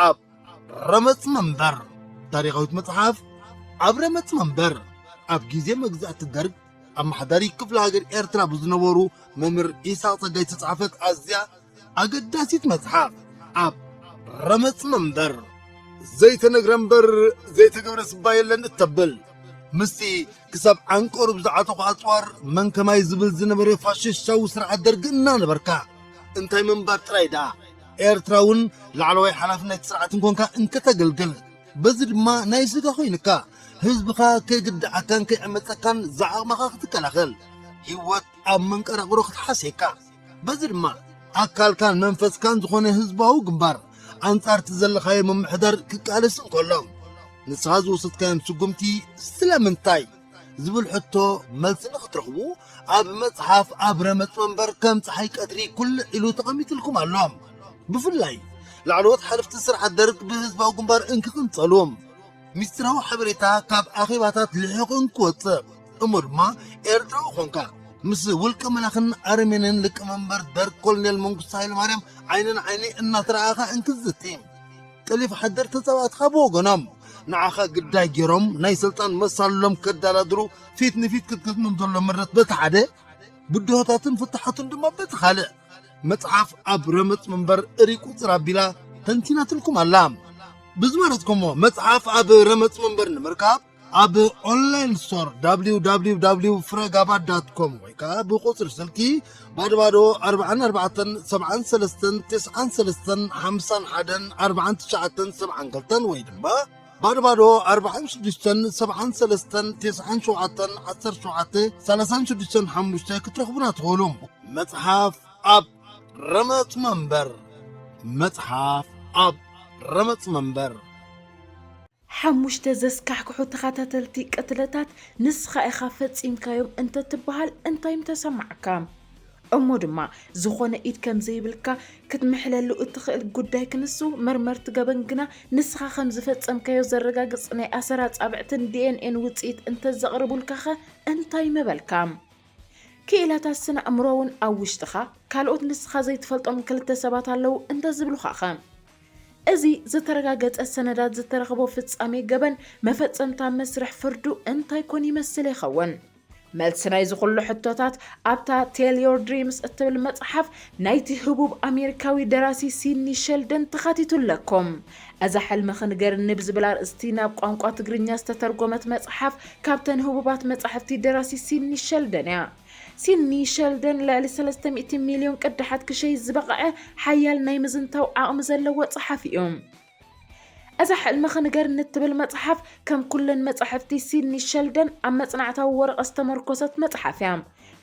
ኣብ ረመጽ መንበር። ታሪኻዊት መጽሓፍ ኣብ ረመጽ መንበር። ኣብ ግዜ መግዛእቲ ደርግ ኣመሓዳሪ ክፍለ ሃገር ኤርትራ ብዝነበሩ መምህር ኢሳቕ ጸጋይ ዝተጻሕፈት ኣዝያ ኣገዳሲት መጽሓፍ ኣብ ረመጽ መንበር። ዘይተነግረ እምበር ዘይተገብረ ስባ የለን እተብል፣ ምስቲ ክሳብ ዓንቀሩ ብዝዓተኹ ኣጽዋር መን ከማይ ዝብል ዝነበረ ፋሽስታዊ ስርዓት ደርጊ እናነበርካ፣ እንታይ ምንባር ጥራይ ደኣ፣ ኤርትራ እውን ላዕለዋይ ሓላፍነት ስርዓት እንኮንካ እንከተገልግል፣ በዚ ድማ ናይ ስጋ ኮይንካ፣ ህዝብኻ ከይግድዓካን ከይዕመጸካን ዝዓቕምኻ ክትከላኸል፣ ህይወት ኣብ መንቀራቕሮ ክትሓስየካ፣ በዚ ድማ ኣካልካን መንፈስካን ዝኾነ ህዝባዊ ግንባር ኣንጻር እቲ ዘለኻዮ ምምሕዳር ክቃለስ እንከሎ፣ ንስኻ ዝወሰድካዮም ስጉምቲ ስለምንታይ ዝብል ሕቶ መልሲ ንኽትረኽቡ፣ ኣብ መጽሓፍ ኣብ ረመጽ መንበር ከም ጸሓይ ቀትሪ ኩልዕ ኢሉ ተቐሚጥልኩም ኣሎ። ብፍላይ ላዕለዎት ሓለፍቲ ስርዓት ደርግ ብህዝባዊ ግንባር እንክቕንጸሉ፣ ሚስጥራዊ ሓበሬታ ካብ ኣኼባታት ልሒቑ እንክወጽእ፣ እሞ ድማ ኤርትራዊ ኾንካ ምስ ውልቀ መላኽን ኣረሜንን ሊቀመንበር ደርግ ኮሎኔል መንግስቱ ሃይለማርያም ዓይኒ ንዓይኒ እናተረኣኻ እንክትዝቲ፣ ጠሊፍ ሓደር ተጻባእትኻ ብወገኖም ንዓኻ ግዳይ ገይሮም ናይ ስልጣን መሳልሎም ከዳላድሩ ፊት ንፊት ክትገጥሞም ዘሎ ምረት በቲ ሓደ፣ ብድሆታትን ፍታሓቱን ድማ በቲ ካልእ፣ መጽሓፍ ኣብ ረመጽ መንበር እሪ ቁጽር ኣቢላ ተንቲናትልኩም ኣላ። ብዝመረጽኩሞ መጽሓፍ ኣብ ረመጽ መንበር ንምርካብ ኣብ ኦንላይን ስቶር www ፍረጋባ ዳት ኮም ወይ ከኣ ብቁጽሪ ስልኪ ባዶ ባዶ ኣርባዓን ኣርባዕተን ሰብዓን ሰለስተን ተስዓን ሰለስተን ሓምሳን ሓደን ኣርባዓን ትሽዓተን ሰብዓን ክልተን ወይ ድማ ባዶ ባዶ ኣርባዓን ሽዱሽተን ሰብዓን ሰለስተን ተስዓን ሸውዓተን ዓሰርተ ሸውዓተ ሰላሳን ሽዱሽተን ሓሙሽተ ክትረኽቡና ትኽእሉ። መጽሓፍ ኣብ ረመጽ መንበር። መጽሓፍ ኣብ ረመጽ መንበር። ሓሙሽተ ዘስካሕክሑ ተኸታተልቲ ቅትለታት ንስኻ ኢኻ ፈጺምካዮም እንተትበሃል እንታይ ምተሰማዕካ? እሞ ድማ ዝኾነ ኢድ ከም ዘይብልካ ክትምሕለሉ እትኽእል ጉዳይ ክንሱ፣ መርመርቲ ገበን ግና ንስኻ ከም ዝፈጸምካዮ ዘረጋግጽ ናይ ኣሰር ኣጻብዕትን ዲ ኤን ኤን ውጽኢት እንተዘቕርቡልካኸ እንታይ ምበልካ? ክኢላታት ስነ ኣእምሮ እውን ኣብ ውሽጥኻ ካልኦት ንስኻ ዘይትፈልጦም ክልተ ሰባት ኣለዉ እንተዝብሉኻኸ? እዚ ዝተረጋገጸ ሰነዳት ዝተረኽቦ ፍጻሜ ገበን መፈጸምታ መስርሕ ፍርዱ እንታይ ኮን ይመስል ይኸውን? መልሲ ናይዚ ኩሉ ሕቶታት ኣብታ Tell Your Dreams እትብል መጽሓፍ ናይቲ ህቡብ ኣሜሪካዊ ደራሲ ሲድኒ ሸልደን ተኻቲቱ ኣለኩም። እዛ ሕልምኺ ንገርኒ ብዝብል ኣርእስቲ ናብ ቋንቋ ትግርኛ ዝተተርጎመት መጽሓፍ ካብተን ህቡባት መጻሕፍቲ ደራሲ ሲድኒ ሸልደን እያ። ሲድኒ ሸልደን ልዕሊ ሰለስተ ሚእቲ ሚልዮን ቅዳሓት ክሸይጥ ዝበቕዐ ሓያል ናይ ምዝንታው ዓቕሚ ዘለዎ ጸሓፊ እዩ። እዛ ሕልምኺ ንገርኒ እትብል መጽሓፍ፣ ከም ኩለን መጻሕፍቲ ሲድኒ ሸልደን፣ ኣብ መጽናዕታዊ ወረቐት ዝተመርኮሰት መጽሓፍ እያ።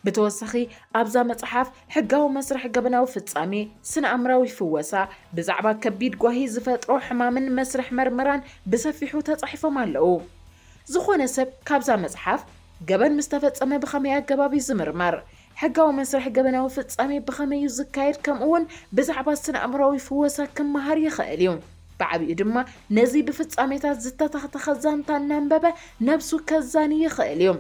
ብተወሳኺ፣ ኣብዛ መጽሓፍ፣ ሕጋዊ መስርሕ ገበናዊ ፍጻሜ፣ ስነ-ኣእምራዊ ፍወሳ፣ ብዛዕባ ከቢድ ጓሂ ዝፈጥሮ ሕማምን መስርሕ መርመራን ብሰፊሑ ተጻሒፎም ኣለዉ። ዝኾነ ሰብ ካብዛ መጽሓፍ፣ ገበን ምስ ተፈጸመ ብኸመይ ኣገባብ እዩ ዝምርመር? ሕጋዊ መስርሕ ገበናዊ ፍጻሜ ብኸመይ እዩ ዝካየድ? ከምኡውን ብዛዕባ ስነ-ኣእምሮኣዊ ፍወሳ ክመሃር ይኽእል እዩ። ብዓቢኡ ድማ ነዚ ብፍጻሜታት ዝተተኽተኸ ዛንታ እናንበበ ነብሱ ከዛኒ ይኽእል እዩ።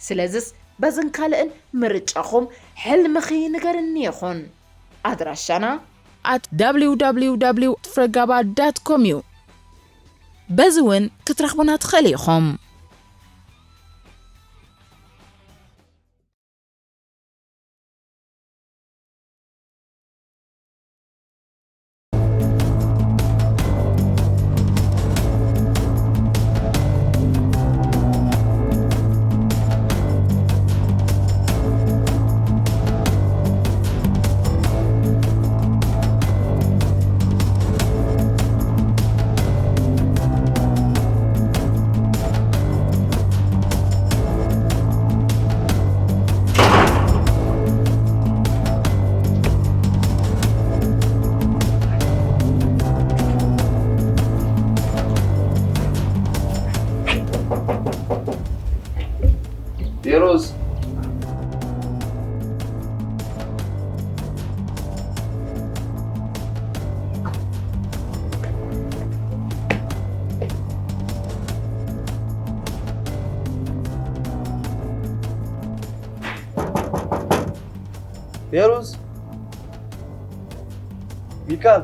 ስለዝስ በዝን ካልእን ምርጫኹም ሕልምኺ ንገርኒ ይኹን። ኣድራሻና at www ፍረጋባ ዳት ኮም እዩ። በዚ እውን ክትረኽቡና ትኽእሉ ኢኹም። ፌሩዝ። ፌሩዝ። ሚካል።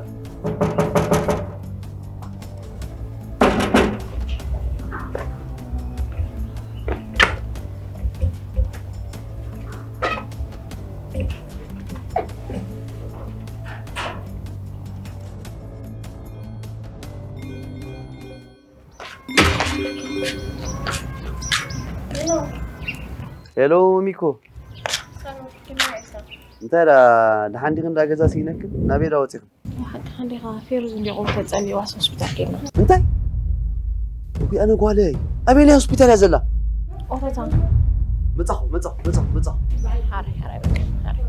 ሄሎ ሚኮ፣ እንታይ ዳ ደሓን ዲኺ? እንዳ ገዛ ስኢነክን ናበይ ዳ ወፂኽን? ሓቂ እንዲኻ ፌሩዝ እንዲ ቆልተ ጸሊዋስ ሆስፒታል ኬድና። እንታይ? እጉ ኣነ ጓለይ ኣበይ ናይ ሆስፒታል እያ ዘላ? ኦፈታ። መጻኹ መጻኹ መጻኹ መጻኹ። ሓራይ ሓራይ በቃ ሓራይ።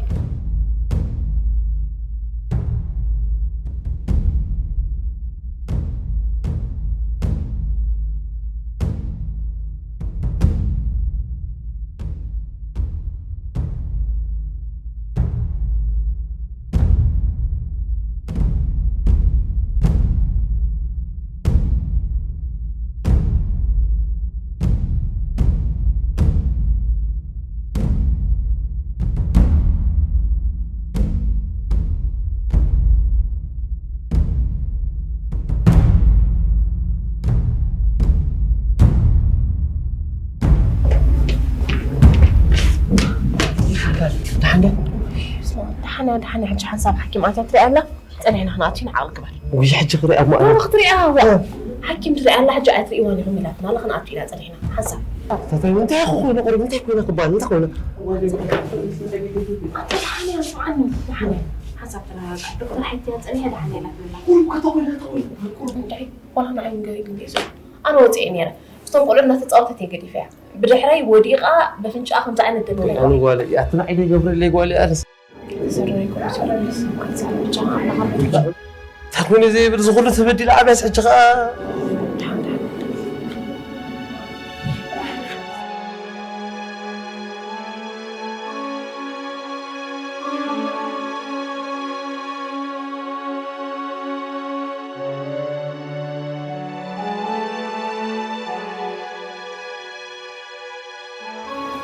ደሓን ደሓን ሕጂ ሓንሳብ ሓኪም ኣትያ ትሪኣ ኣላ። ጸኒሕና ክንኣቱ ኢና ዓቕሊ ግበር። ውይ፣ ሕጂ ክሪኣ እሞ ኣነ። ኣነ ክትሪኣ፣ ዋ። እ። ሓኪም ትሪኣ ኣላ፣ ሕጂ ኣይትሪእዋን ኢኹም ኢላትና ኣላ፣ ክንኣቱ ኢና ጸኒሕና። ሓንሳብ። እንታይ፣ እንታይ ኮይነ ቁሩብ፣ እንታይ ኮይነ ክባል፣ እንታይ ኮይነ? ኣታ ደሓን እያ፣ ስምዓኒ፣ ደሓን እያ። ሓንሳብ ተረጋግዓ። ዶክተር ሓይትያ ጸኒሐ ደሓን እያ ኢላትና ኣላ። ቁሩብ ከተኾይነ፣ ተኾይነ፣ ቁሩብ። እንታይ? ዋላ ንዓይ ንገሪ ግን ቤዛ። ኣነ ወጺኤ ነይረ። ምስቶም ቆልዑ እናተጻወተት እየ ገዲፈያ። ብድሕረይ ወዲቓ በፍንጫኣ ከምዚ ዓይነት ደገ ኣነ ጓል እያ፣ ኣቲ ንዓይ ዘይገብረለይ ጓል እያ፣ ኣነስ። እንታይ ኮይኑ ዘይብል ዝኹሉ ተበዲለ ዓብያስ ሕጂ ኸዓ።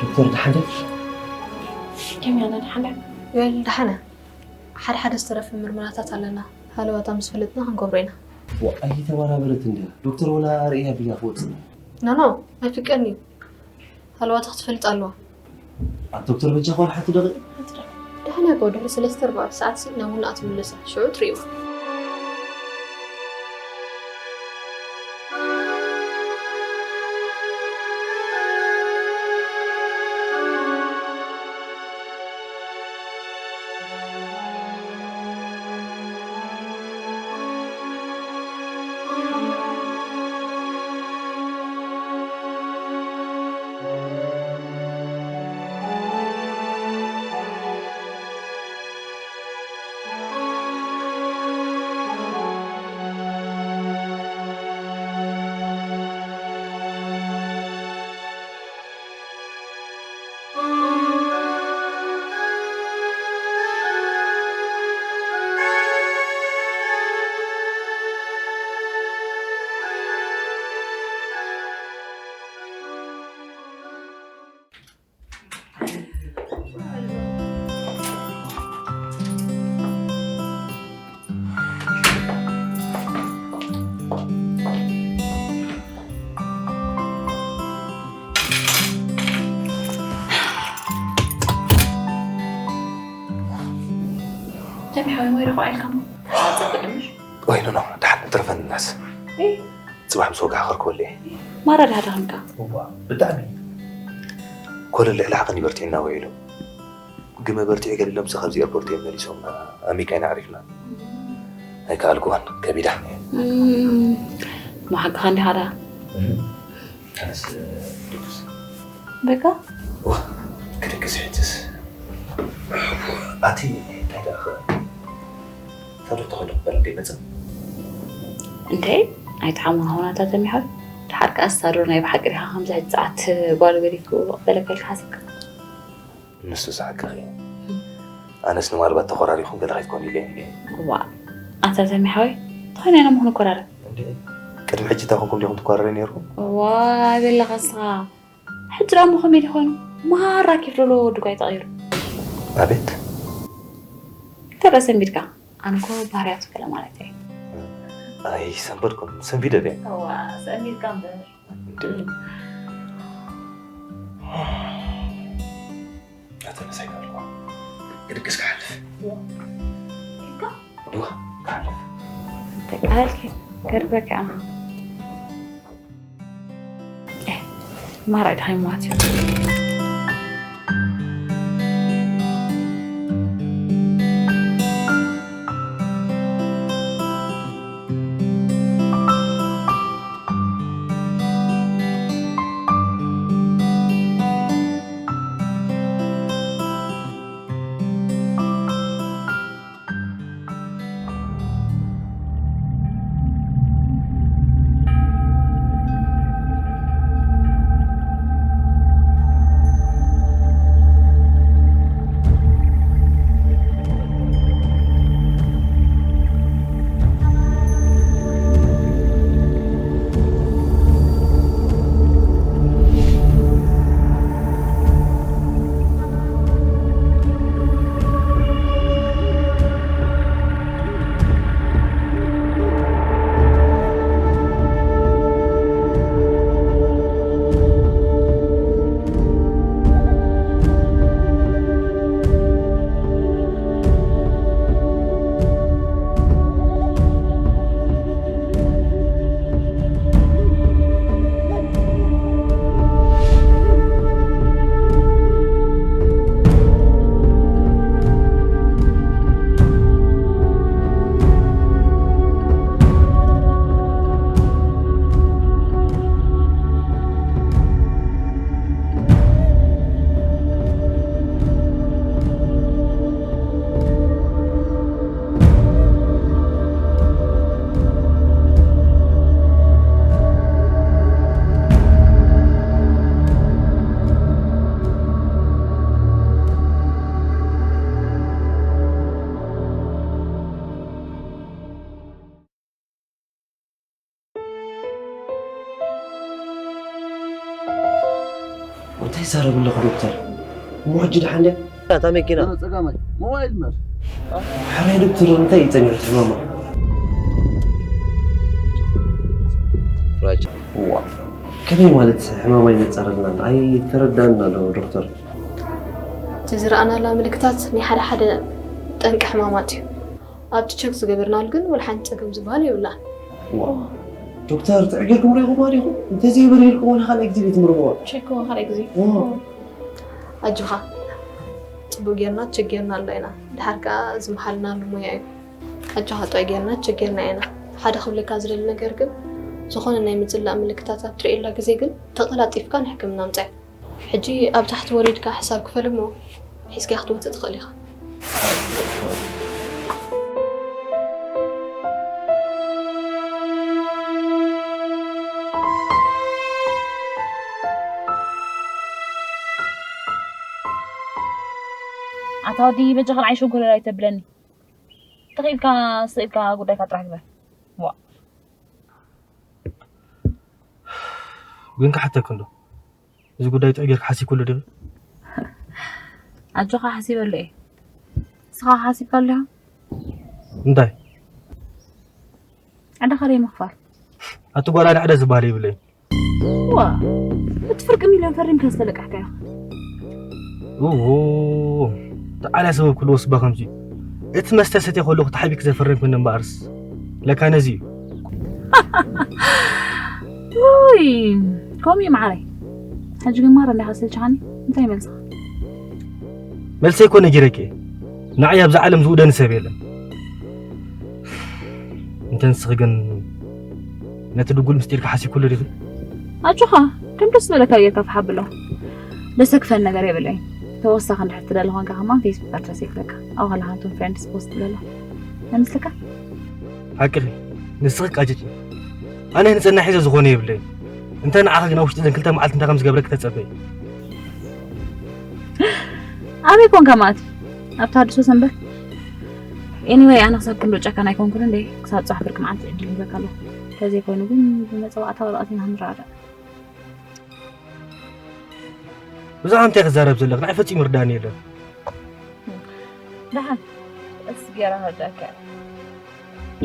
ዶክተር ደሓን ዲኺ? ከመይ ኣላ ደሓን ዲያ? ዮኤል ደሓን እያ። ሓደ ሓደ ዝተረፈ ምርመራታት ኣለና። ሃለዋታ ምስ ፈለጥና ክንገብሮ ኢና። ዋ፣ ኣይተበራበረት እንድያ። ዶክተር ወላ ርእያ ብያ ክወጽእ። ኖ፣ ኖ፣ ኣይፍቀድን እዩ። ሃለዋታ ክትፈልጥ ኣለዋ። ኣብ ዶክተር በጃ ኳል ሓንቲ ደቒቕ? ሓንቲ ደቒቕ። ደሓን እያ እኮ፣ ድሕሪ ሰለስተ ኣርባዕተ ሰዓት ሲ ናብ ውናኣ ትምለሳ። ሽዑ ትርእይዋ። ተሚሓዊ ወይ ረኹ ኢልካ እሞ ጸብቅ ምሽ? ወይ ኖ ኖ፣ ደሓን ትረፈኒ ናስ። እይ። ጽባሕ ምስ ወጋሕ ክርከበሉ እየ። ማራ ድሃ ደኸምካ? እዋ፣ ብጣዕሚ። ኮለል ልዕሊ ዓቐን ይበርቲዕና ውዒሉ። ግመ በርቲዑ ገሊሎምሲ ካብዚ ኤርፖርት እዮም መሊሶም። ኣሜሪካ ኢና ኣዕሪፍና። ኣይከኣልኩዋን፣ ከቢዳ። እም፣ መሓቅኻ እንዲኻ ደኣ? እም። ኣነስ ድግስ። በቃ? ዋ፣ ክድግስ ሕጅስ። ኣቲ እንታይ ደኣ ኸ? ሳዶ ተኾይኑ ክበል እንደ ይመጽእ? እንተ ኣይተሓሙን ሆናታ ተሚሖ። ድሓር ከኣ ሳዶ ናይ ብሓቂ ዲኻ ከምዚ ሕጂ ሰዓት ጓል ገዲፍኩ ክበለካ ኢልካ ሓሲብካ? ንሱ ዝሓቅኺ። ኣነስ ንማልባት ተኾራሪኹም ገለ ከይትኮኑ ኢለ እየ። ዋ፣ ኣታ ተሚ ሓወይ፣ እንታይ ኮይና ኢና እሞ ክንኮራረፍ? እንዴ፣ ቅድሚ ሕጂ እንታይ ኮንኩም ዲኹም ትኮራረዩ ነይርኩም? ዋ፣ ኣይበለኻ ንስኻ። ሕጂ ደኣ እሞ ከመይ ድዩ ኮይኑ? ማራ ኬፍ ደሎ ወዲ ጓይ ተቐይሩ። ኣቤት። እንታይ ደኣ ሰንቢድካ? ኣነ እኮ ባህርያቱ ገለ ማለት እየ። ኣይሰንበድኩን፣ ሰንቢደ ድየ? እዋ፣ ሰንቢድካ እምበር። እንዴ? ኣተ ምሳይ ጋር እኮ ግድግስ ክሓልፍ። እዋ፣ ክሓልፍ። ተቃልኪ፣ ገርበካ። ማራ ድሃይ ማለት እዩ። እንታይ ይዛረብ ኣለኹ ዶክተር? እሞ ሕጂ ደሓን ድያ? እታ መኪና። ጸጋማይ ሞባይል መር። ሕራይ ዶክተር፣ እንታይ እዩ ጸኒሑ ሕማማ? ፍራጅ። እዋ፣ ከመይ ማለት ሕማማ ይነጸረልና? ኣይተረዳእና ኣሎ ዶክተር። እቲ ዝረኣናላ ምልክታት ናይ ሓደ ሓደ ጠንቂ ሕማማት እዩ። ኣብቲ ቸክ ዝገበርናሉ ግን ወላ ሓንቲ ጸገም ዝበሃል የብላን። ዋው፣ ዶክተር፣ ጥዑይ ጌርኩም ርኢኹምዋ ዲኹም? እንተዘይበርሂልኩም ወላ ካልኣይ ግዜ ዘይትምርምርዋ። ቸክ እዋ ካልኣይ ግዜ። ዋው። ኣጆኻ፣ ጽቡቕ ጌርና ቸክ ጌርና ኣሎ ኢና። ድሓር ከኣ ዝመሃርናሉ ሞያ እዩ። ኣጆኻ፣ ጥዑይ ጌርና ቸክ ጌርና ኢና። ሓደ ክብለካ ዝደሊ ነገር ግን፣ ዝኾነ ናይ ምጽላእ ምልክታት ኣብ ትርእየላ ግዜ ግን ተቐላጢፍካ ንሕክምና ምጻእ። ሕጂ ኣብ ታሕቲ ወሪድካ ሕሳብ ክፈል እሞ ሒዝካ ክትወጽእ ትኽእል ኢኻ። ኣታ ወዲ በጃኻ ንዓይ ሸንኮለል ኣይተብለኒ። ተኽኢልካ ስኢልካ ጉዳይካ ጥራሕ ግበር። ዋ። ግን ክሓተክ እንዶ፣ እዚ ጉዳይ ጥዑይ ጌርካ ሓሲብኩሉ ድዩ? ኣጆኻ ሓሲበሉ እየ። ንስኻ ሓሲብካሉ ኢኻ? እንታይ? ዕዳኻ ደይ ምኽፋል። ኣቲ ጓል ኣነ ዕዳ ዝበሃል የብለይን። ዋ፣ እቲ ፍርቂ ሚልዮን ፈሪምካ ዝተለቃሕካዮ። ኡሁ፣ ተዓልያ ሰበብ ክልወስ እባ ከምዚ። እቲ መስተ ሰትየ ከለኹ ተሓቢእኪ ዘፈረምክኒ እምበኣርስ ለካ ነዚ እዩ። ውይ፣ ከምኡ እዩ መዓረይ። ሕጂ ግን ማራ እንዲኻ ሰልችኻኒ። እንታይ መልስኻ? መልሰይ እኮ ነጊረኪ እየ። ንዓይ ኣብዛ ዓለም ዝውደኒ ሰብ የለን። እንተ ንስኺ ግን ነቲ ድጉል ምስጢርኪ ሓሲብክሉ ዲኺ? ኣጆኻ፣ ከም ደስ ዝበለካ ጌርካ ፍሓብሎ። ደስ ዘክፈን ነገር የብለይን። ተወሳኺ እንድሕር ትደሊ ኾንካ ከማን ፌስቡክ ኣድረስ ይክለካ። ኣብኡ ከለኻ ነቶም ፍሬንድስ ፖስት ትብለሎም። ኣይመስለካ? ሓቅኺ፣ ንስኺ ቃጭጭ። ኣነ ንጽህና ሒዘ ዝኾነ የብለይን። እንተ ንዓኺ ግን ኣብ ውሽጢ ዘን ክልተ መዓልቲ እንታይ ከም ዝገብረኪ ተጸበይ። ኣበይ ኮንካ ማለት? ኣብ ተሃድሶ ሰንበት? ኤኒወይ፣ ኣነ ክሳብ ክንዶ ጨካን ኣይኮንኩን እንዴ? ክሳብ ጽባሕ ብርቂ መዓልቲ ዕድል ሂበካ ኣለኹ። እንተዘይኮይኑ ግን ብመጸዋዕታ ወረቐት ኢና ክንረዳዳእ። ብዛዕባ እንታይ ክዛረብ ዘለኽ? ንዓይ ፈጺሙ ርዳእኒ የለን። ደሓን፣ ቀስ ገይረ ከረድኣካ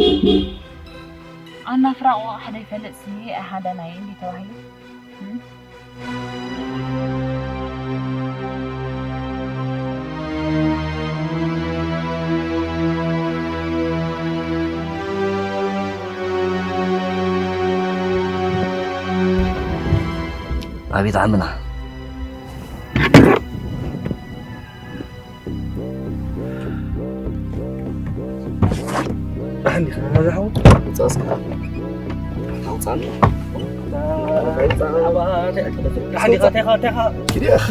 እየ። ኣናፍራ ቆቓሕ ዘይፈልጥ ስየ ኣይሓደናይ እንዲ ተባሂሉ። እም? ኣቤት ዓምና። ደሓን ዲኻ? መዛሕቦ? ውጻእ እስከ። ኣውጻእ። ደሓን ዲኻ? እንታይ ኢኻ? እንታይ ኢኻ? ኪድ ኢኻ።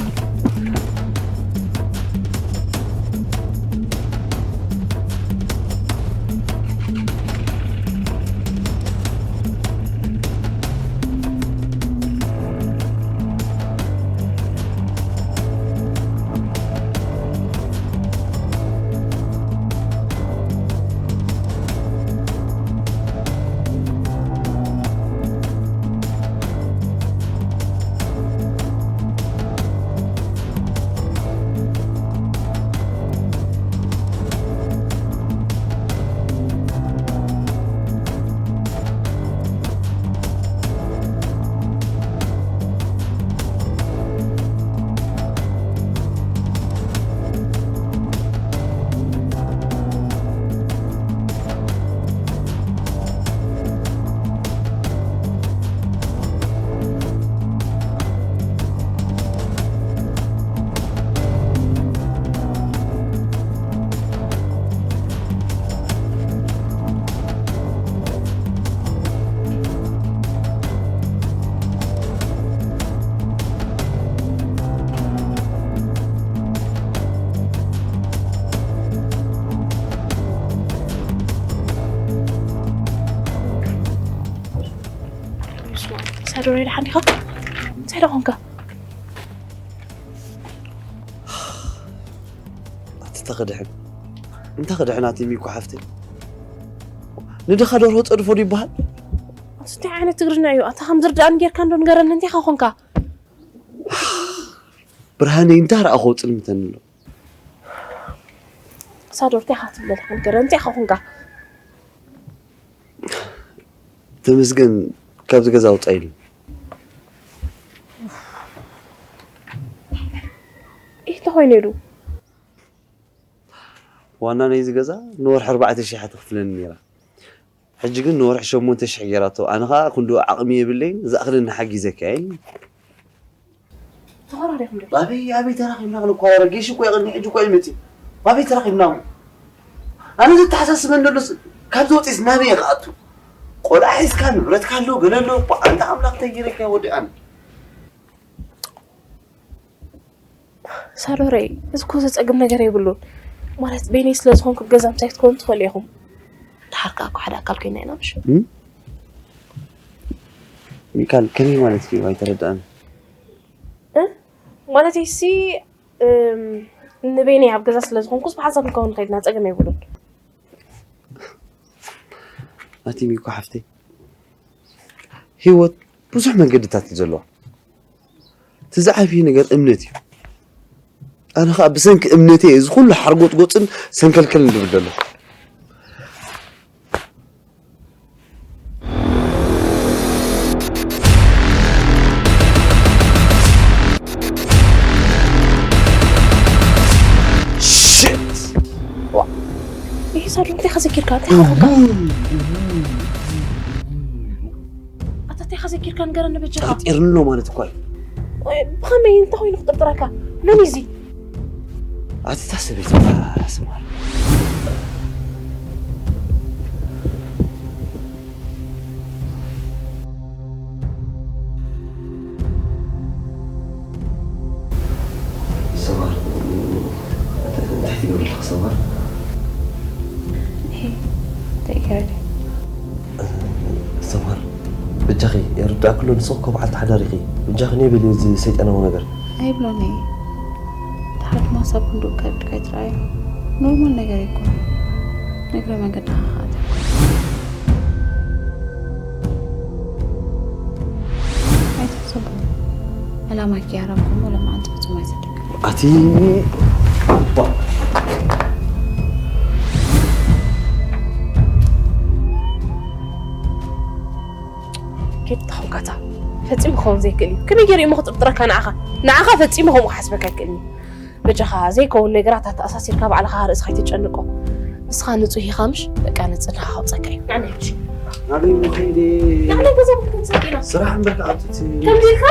ሳዶሬ፣ ደሓን ዲኻ? እንታይ ደኾንካ? ኣቲ ተኸድሕን። እንታይ ክድሕን ኣቲ ሚኮ ሓፍተይ? ንድኻ ደርሆ ጸድፎ ዶ ይበሃል? ኣቲ እንታይ ዓይነት ትግርኛ እዩ? ኣታ ከም ዝርድኣኒ ጌርካ እንዶ ንገረኒ፣ እንታይ ኢኻ ኾንካ? ብርሃነይ እንታይ ረኣኹ ጽልምተኒ ኣሎ። ሳዶር፣ እንታይ ኢኻ ትብል ዘለኻ ንገረኒ፣ እንታይ ኢኻ ኾንካ? ተመስገን ካብዚ ገዛ ውጻ ኢሉ። ኢህ፣ እንታይ ኮይኑ ኢሉ? ዋና ናይዚ ገዛ ንወርሒ ኣርባዕተ ሽሕ እያ ትኽፍለኒ ነይራ። ሕጂ ግን ንወርሒ ሸሞንተ ሽሕ ገይራቶ። ኣነ ኸኣ ክንድኡ ዓቕሚ የብለይን፣ ዝኣኽለኒ ሓጊዘካ እየ። ተኾራሪኹም ዶ? ኣበይ፣ ኣበይ ተራኺብና ክንኳራረ? ጌሽ እኮ የቕድሚ ሕጂ እኮ ኣይመጽእን። ኣበይ ተራኺብና እሞ? ኣነ ዘተሓሳስበኒ ዘሎስ ካብዚ ወጺእስ ናበይ እየ ክኣቱ? ቆልዓ ሒዝካ ንብረትካ ኣሎ፣ ገለ ኣሎ። ቧ፣ ኣንታ ኣምላኽ እንታይ ገይረካ ወዲ ኣነ? ሳዶረይ፣ እዚ እኮ ዘጸግም ነገር የብሉን። ማለት በይነይ ስለ ዝኾንኩ ገዛ ምሳይ ክትኮኑ ትኽእሉ ኢኹም። ድሓር ከኣ እኮ ሓደ ኣካል ኮይና ኢና፣ ምሽ? እም? ሚካል፣ ከመይ ማለት እዩ? ኣይተረድኣን። እ? ማለተይ ሲ፣ እም፣ ንበይነይ ኣብ ገዛ ስለ ዝኾንኩስ ብሓንሳብ ንከውን ንኸይድና ጸገም የብሉን። ኣቲ ሚኮ ሓፍተይ፣ ህይወት ብዙሕ መንገድታት እዩ ዘለዋ። እቲ ዝዓብየ ነገር እምነት እዩ። ኣነ ኸኣ ብሰንኪ እምነተይ እዚ ኩሉ ሓርጎጽጎጽን ሰንከልከልን ዝብል ዘሎ። ሽት! ዋ! ይሄ ሳዶር እንታይ ከዘኪርካ? እንታይ ኾንካ? ኣታ እንታይ ከዘኪርካ ንገረኒ በጃኻ። ጠርጢርኒ ኣሎ ማለት እኮ እዩ። ወይ፣ ብኸመይ እንታይ ኮይኑ ክጥርጥረካ? መን እዩ እዚ? ኣቲ እታ ሰበይቲ እባ ስማ። ሰማር፣ እንታይ ትገብሪ ኣለኺ ሰማር? እንታይ ገይረ? ሰማር፣ በጃኺ፣ ይርዳእኪ ኣሎ፣ ንስኺ እኮ በዓልቲ ሓዳር ኢኺ። በጃኺ ነይ በልዮ እዚ ሰይጣናዊ ነገር። ኣይብሎን እየ። ድሓር ድማ ሳብ ክንድኡ ከብድካ ኣይትረኣዮ። ኖርማል ነገር እኮ። ንእግረ መንገድኻ ከኣ ኣይትሕኮ። ኣይትሕሰቦ። ዕላማ ኪያራ እኮ እሞ ሎማዓንቲ ፍጹም ኣይሰደግን። ኣቲ ኬድ ተኸውካታ ፈጺሙ ክኸውን ዘይክእል እዩ። ከመይ ገይሩ እሞ ክጥርጥረካ ንዓኻ? ንዓኻ ፈጺሙ ከምኡ ክሓስበካ ኣይክእልን እዩ። በጃኻ ዘይከውን ነገራት ኣተኣሳሲርካ ባዕልኻ ርእስኻ ኣይተጨንቆ። ንስኻ ንጹህ ኢኻ ምሽ? በቃ ንጽህናኻ ከውጸካ እዩ። ኣነ ሕጂ ኣበይ ምኸይደ? ንዓይ ገዛ ክትከምሰኪና። ስራሕ እምበር ክኣቱ እቲ ከምዚ ኢልካ?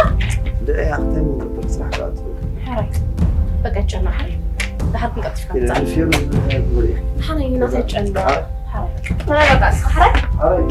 እንደ ኣይ ኣኽተም እምበር ስራሕ ክኣቱ። ሕራይ። በቃ ጨና ሕራይ። ደሓር ክንቀጥፍ ኢለ ንፊር ምሪሕ። ደሓን እዩ፣ ናተጨና። ሕራይ። ተረጋጋ እስኻ፣ ሕራይ። ሕራይ።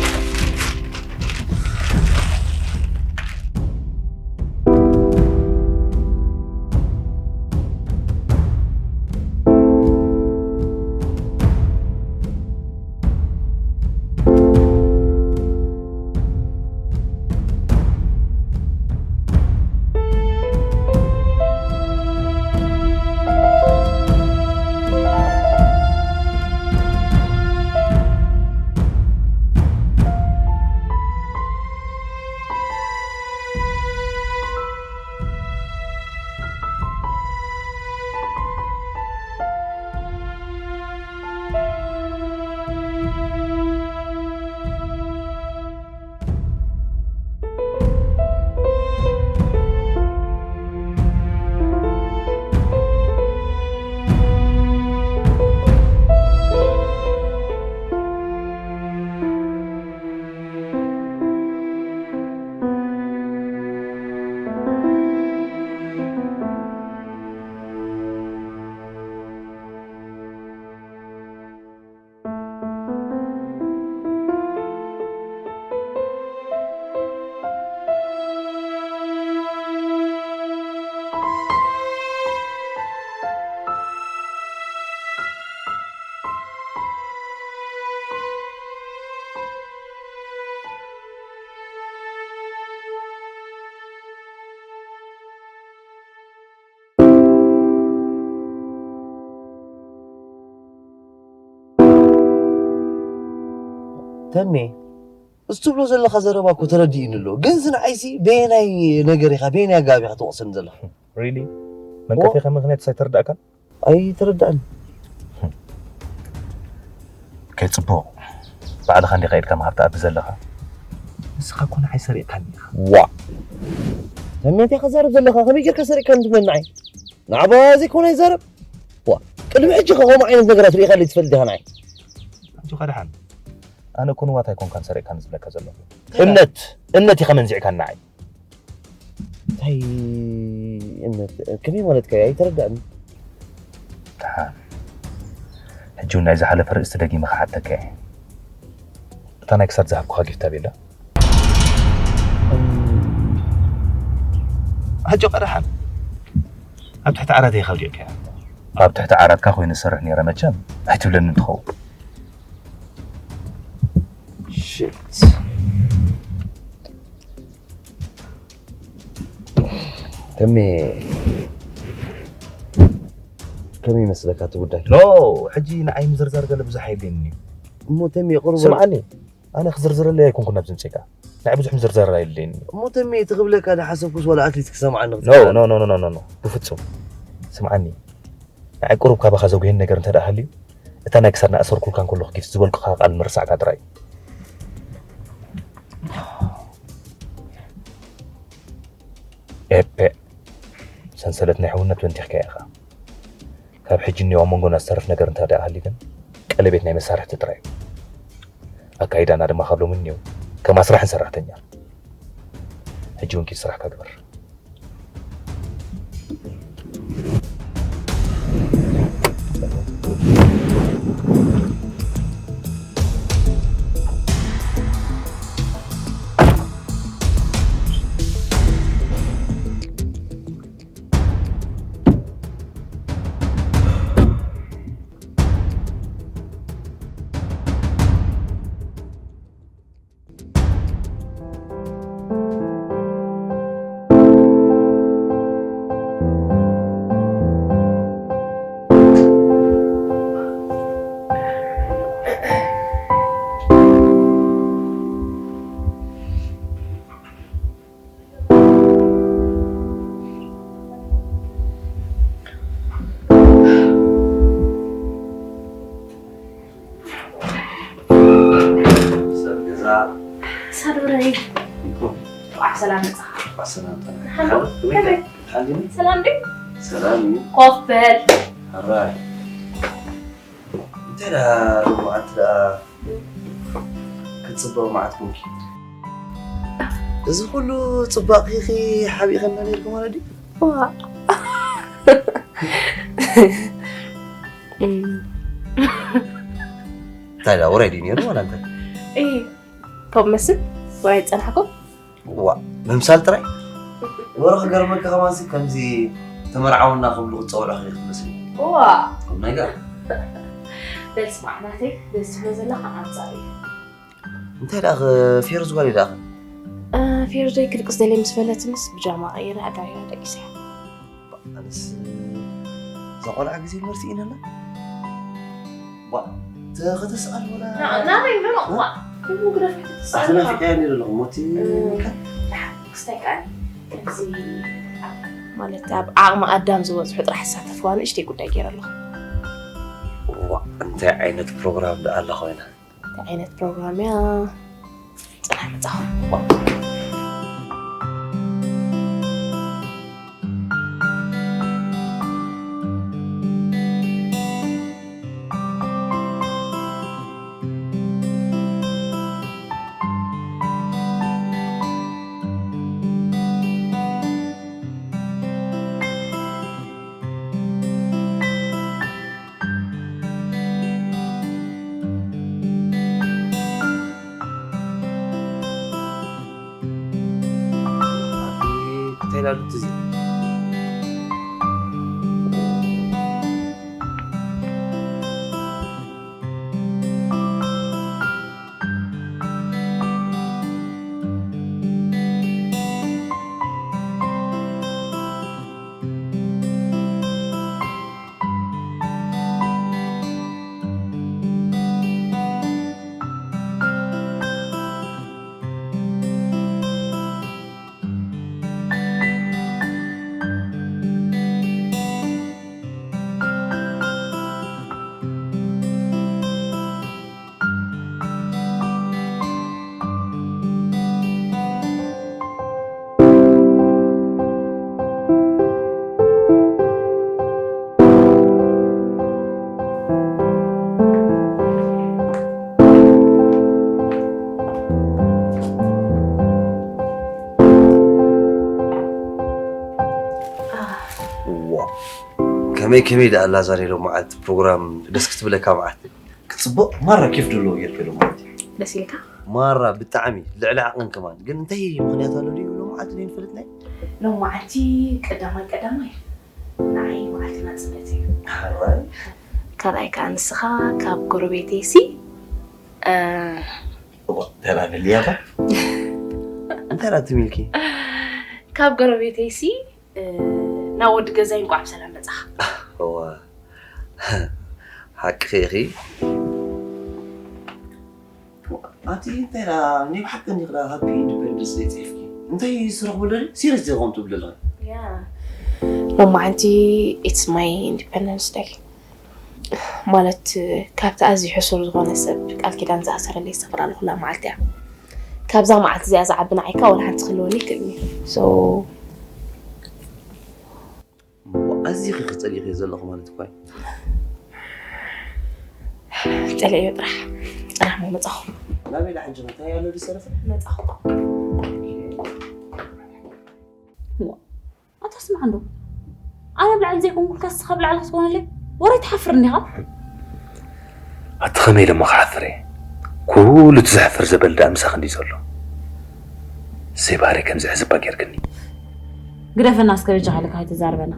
ተሜ፣ እዚ ትብሎ ዘለኻ ዘረባ እኮ ተረዲእኒ ኣሎ። ግን እዚ ንዓይሲ በየናይ ነገር ኢኻ፣ በየናይ ኣገባብ ኢኻ ትወቕሰኒ ዘለኻ? ሪሊ? መንቀፊኻ ምኽንያት ኣይተረዳእካን? ኣይተረዳእን። ከይ ጽቡቕ። ባዕልኻ እንዲኻ ኢድካ ምሃብ ትኣቢ ዘለኻ። ንስኻ እኮ ንዓይ ሰሪቕካኒ ኢኻ። ዋእ! ተሜ፣ እንታይ ኢኻ ትዛረብ ዘለኻ? ከመይ ጌርካ ሰሪቕካኒ ትብለኒ ንዓይ? ንዓባ ዘይኮነ ይዛረብ። ዋ፣ ቅድሚ ሕጂ ከ ከምኡ ዓይነት ነገራት ርኢኻለይ ትፈልጥ ዲኻ ንዓይ? ኣጆኻ ደሓን። ኣነ እኮ ንዋት ኣይኮንካን ሰሪቕካኒ ዝብለካ ዘለኹ። እንታይ? እምነት፣ እምነት ኢኻ መንዚዕካኒ ንዓይ። እንታይ እምነት? ከመይ ማለትካ እዩ? ኣይተረዳእን። ደሓን። ሕጂ እውን ናይ ዝሓለፈ ርእስቲ ደጊመ ክሓተካ እየ። እታ ናይ ክሳድ ዝሃብኩኻ ጊፍት ኣበይ ኣላ? እም፣ ኣጆኻ ደሓን። ኣብ ትሕቲ ዓራት ኢኻ ኣውዲቕካያ። ኣብ ትሕቲ ዓራትካ ኮይኑ ዝሰርሕ ነይረ መቸም ኣይትብለኒ እንትኸውን። ሽት። ተሜ፣ ከመይ ይመስለካ እቲ ጉዳይ? ኖ፣ ሕጂ ንዓይ ምዝርዛር ገለ ብዙሕ ኣየድልየንን እዩ። እሞ ተሜ፣ ቁሩብ ስምዓኒ፣ ኣነ ክዝርዝረለይ ኣይኮንኩን ኣብዚ ምጽእካ። ንዓይ ብዙሕ ምዝርዛር ኣየድልየንን እዩ። እሞ ተሜ፣ እቲ ክብለካ ዝሓሰብኩስ ዋላ ኣትሊስት ክሰምዓኒ ኖ፣ ክትክእል። ኖ፣ ኖ፣ ኖ፣ ኖ፣ ኖ፣ ብፍጹም። ስምዓኒ፣ ንዓይ ቁሩብ ካባኻ ዘጉህየኒ ነገር እንተ ደኣ ሃልዩ፣ እታ ናይ ክሳድ እናኣሰርኩልካ እንከለኹ ጊፍት ዝበልኩኻ ቃል ምርሳዕካ ጥራይ እዩ። ኤፔ፣ ሰንሰለት ናይ ሕውነት በንቲኽካዮ ኢኻ። ካብ ሕጂ እኒኦ ኣብ መንጎና ዝተርፍ ነገር እንተ ደኣ ሃልዩ ግን፣ ቀለቤት ናይ መሳርሕቲ ጥራይ እዩ። ኣካይዳና ድማ ካብ ሎሚ እኒኦ ከም ኣስራሕን ሰራሕተኛን። ሕጂ እውን ኪድ ስራሕካ ግበር። ሰብ ገዛ። ሳዶረይ። እንኳዕ ሰላም መጻኻ። እንኳዕ ሰላም ጠና። ሓሎ፣ ከመይ? ሓሊኒ? ሰላም ድዩ? ሰላም እዩ። ኮፍ በል። ሕራይ። እንታይ ደኣ ሎማዓንቲ ደኣ? ከቲ ጽቡቕ መዓት ኮንኪ። እዚ ኩሉ ጽባቕኺ ሓቢእኸና ነይርኪ ማለት ድዩ? ዋ እንታይ ዳ ውራይ ድዩ ነይሩ ዋላ እንታይ? እይ ከምኡ መስል ወይ ጸናሕኩም? ዋ ምምሳል ጥራይ። ወረ ክገርመካ ከማንሲ ከምዚ ተመርዓውና ክብሉ ክጸውዑ ክትመስል። ዋ ቁም ነገር። በል ስማዕ ናተይ በዚ ትብሎ ዘለኻ ኣንጻር እዩ። እንታይ ደኣ ፌርዝ ጓል ደኣ ፌርዘይ ክድቅስ ደልየ ምስ በለትንስ ብጃማ ቀይረ ኣዳያ ደቂሰ። ኣነስ እዛ ቆልዓ ግዜ መርሲኢናላ። ዋ ተኸተስኣል ወላ ናበይ ምረቕ ዋ ኩሉ ግደፍ ክትስኣል ኣኽናፊቃያ ነይሩ ኣለኹ ሞቲ ክስታይ ከኣኒ ከምዚ ማለት ኣብ ዓቕሚ ኣዳም ዝበፅሑ ጥራሕ ዝሳተፍዋ ንእሽተይ ጉዳይ ገይረ ኣለኹ። ዋ እንታይ ዓይነት ፕሮግራም ደኣ ኣላ ኮይና። እንታይ ዓይነት ፕሮግራም እያ? ፅናሕ መፃኹ። እንታይ ላሉ ትዝ ከመይ ከመይ ደኣ ኣላ ዛሬ ሎም መዓልቲ ፕሮግራም ደስ ክትብለካ መዓት ክትፅቡቕ ማራ ኬፍ ዘለዎ ጌርኪ ሎም መዓልቲ ደስ ኢልካ ማራ ብጣዕሚ ልዕሊ ዓቕን ከማን ግን እንታይ ምክንያት ኣሎ ድዩ ሎም መዓልቲ ዘይንፈልጥ ናይ ሎም መዓልቲ ቀዳማይ ቀዳማይ ንዓይ መዓልቲ ናፅነት እዩ ሓራይ ካልኣይ ከዓ ንስኻ ካብ ጎረቤተይ ሲ ተራብልያባ እንታይ ዳ ትሚልኪ ካብ ጎረቤተይ ሲ ናብ ወዲ ገዛይ እንቋዕ ብሰላም መፃኻ እዋ ሓቅኺ ኢኺ ኣቲ እንታይ ዳ ናይ ብሓቂ እንዲኽ ዳ ሃፒ ኢንዲፔንደንስ ደይ ፅሒፍኪ እንታይ ዝረኽቡ ኣለኒ ሲሪስ ዘይኮን ትብሉ ኣለኺ ሎማዓንቲ it's my independence day ማለት ካብቲ ኣዝዩ ሕሱር ዝኾነ ሰብ ቃል ኪዳን ዝኣሰረለይ ዝተፈላለኹላ መዓልቲ እያ። ካብዛ መዓልቲ እዚኣ ዝዓቢ ንዓይካ ወላ ሓንቲ ክህልወኒ ይክእልኒ። So ኣዚኺ ክጸሊኺ ዘለኹ ማለት እኳ እዩ። ጸሊእዮ ጥራሕ ጥራሕ ሞ መጻኹ ናበይ ዳ ሕጂ እንታይ ኣሎ ዝሰረፈ? መጻኹ ኣታ ስማዕ እንዶ ኣነ ኣብ ላዕሊ ዘይኮንኩልካ ንስኻ ኣብ ላዕሊ ክትኮነለይ ወረ ትሓፍር እንዲኻ ኣቲ ኸመይ ኢለ እሞ ክሓፍር እየ ኩሉ እቲ ዘሕፍር ዘበል ደኣ ምሳኺ እንድዩ ዘሎ ዘይባህሪ ከምዚ ሕዝባ ጌርክኒ ግደፈና እስከ በጃኻ ኢለካ ኣይተዛርበና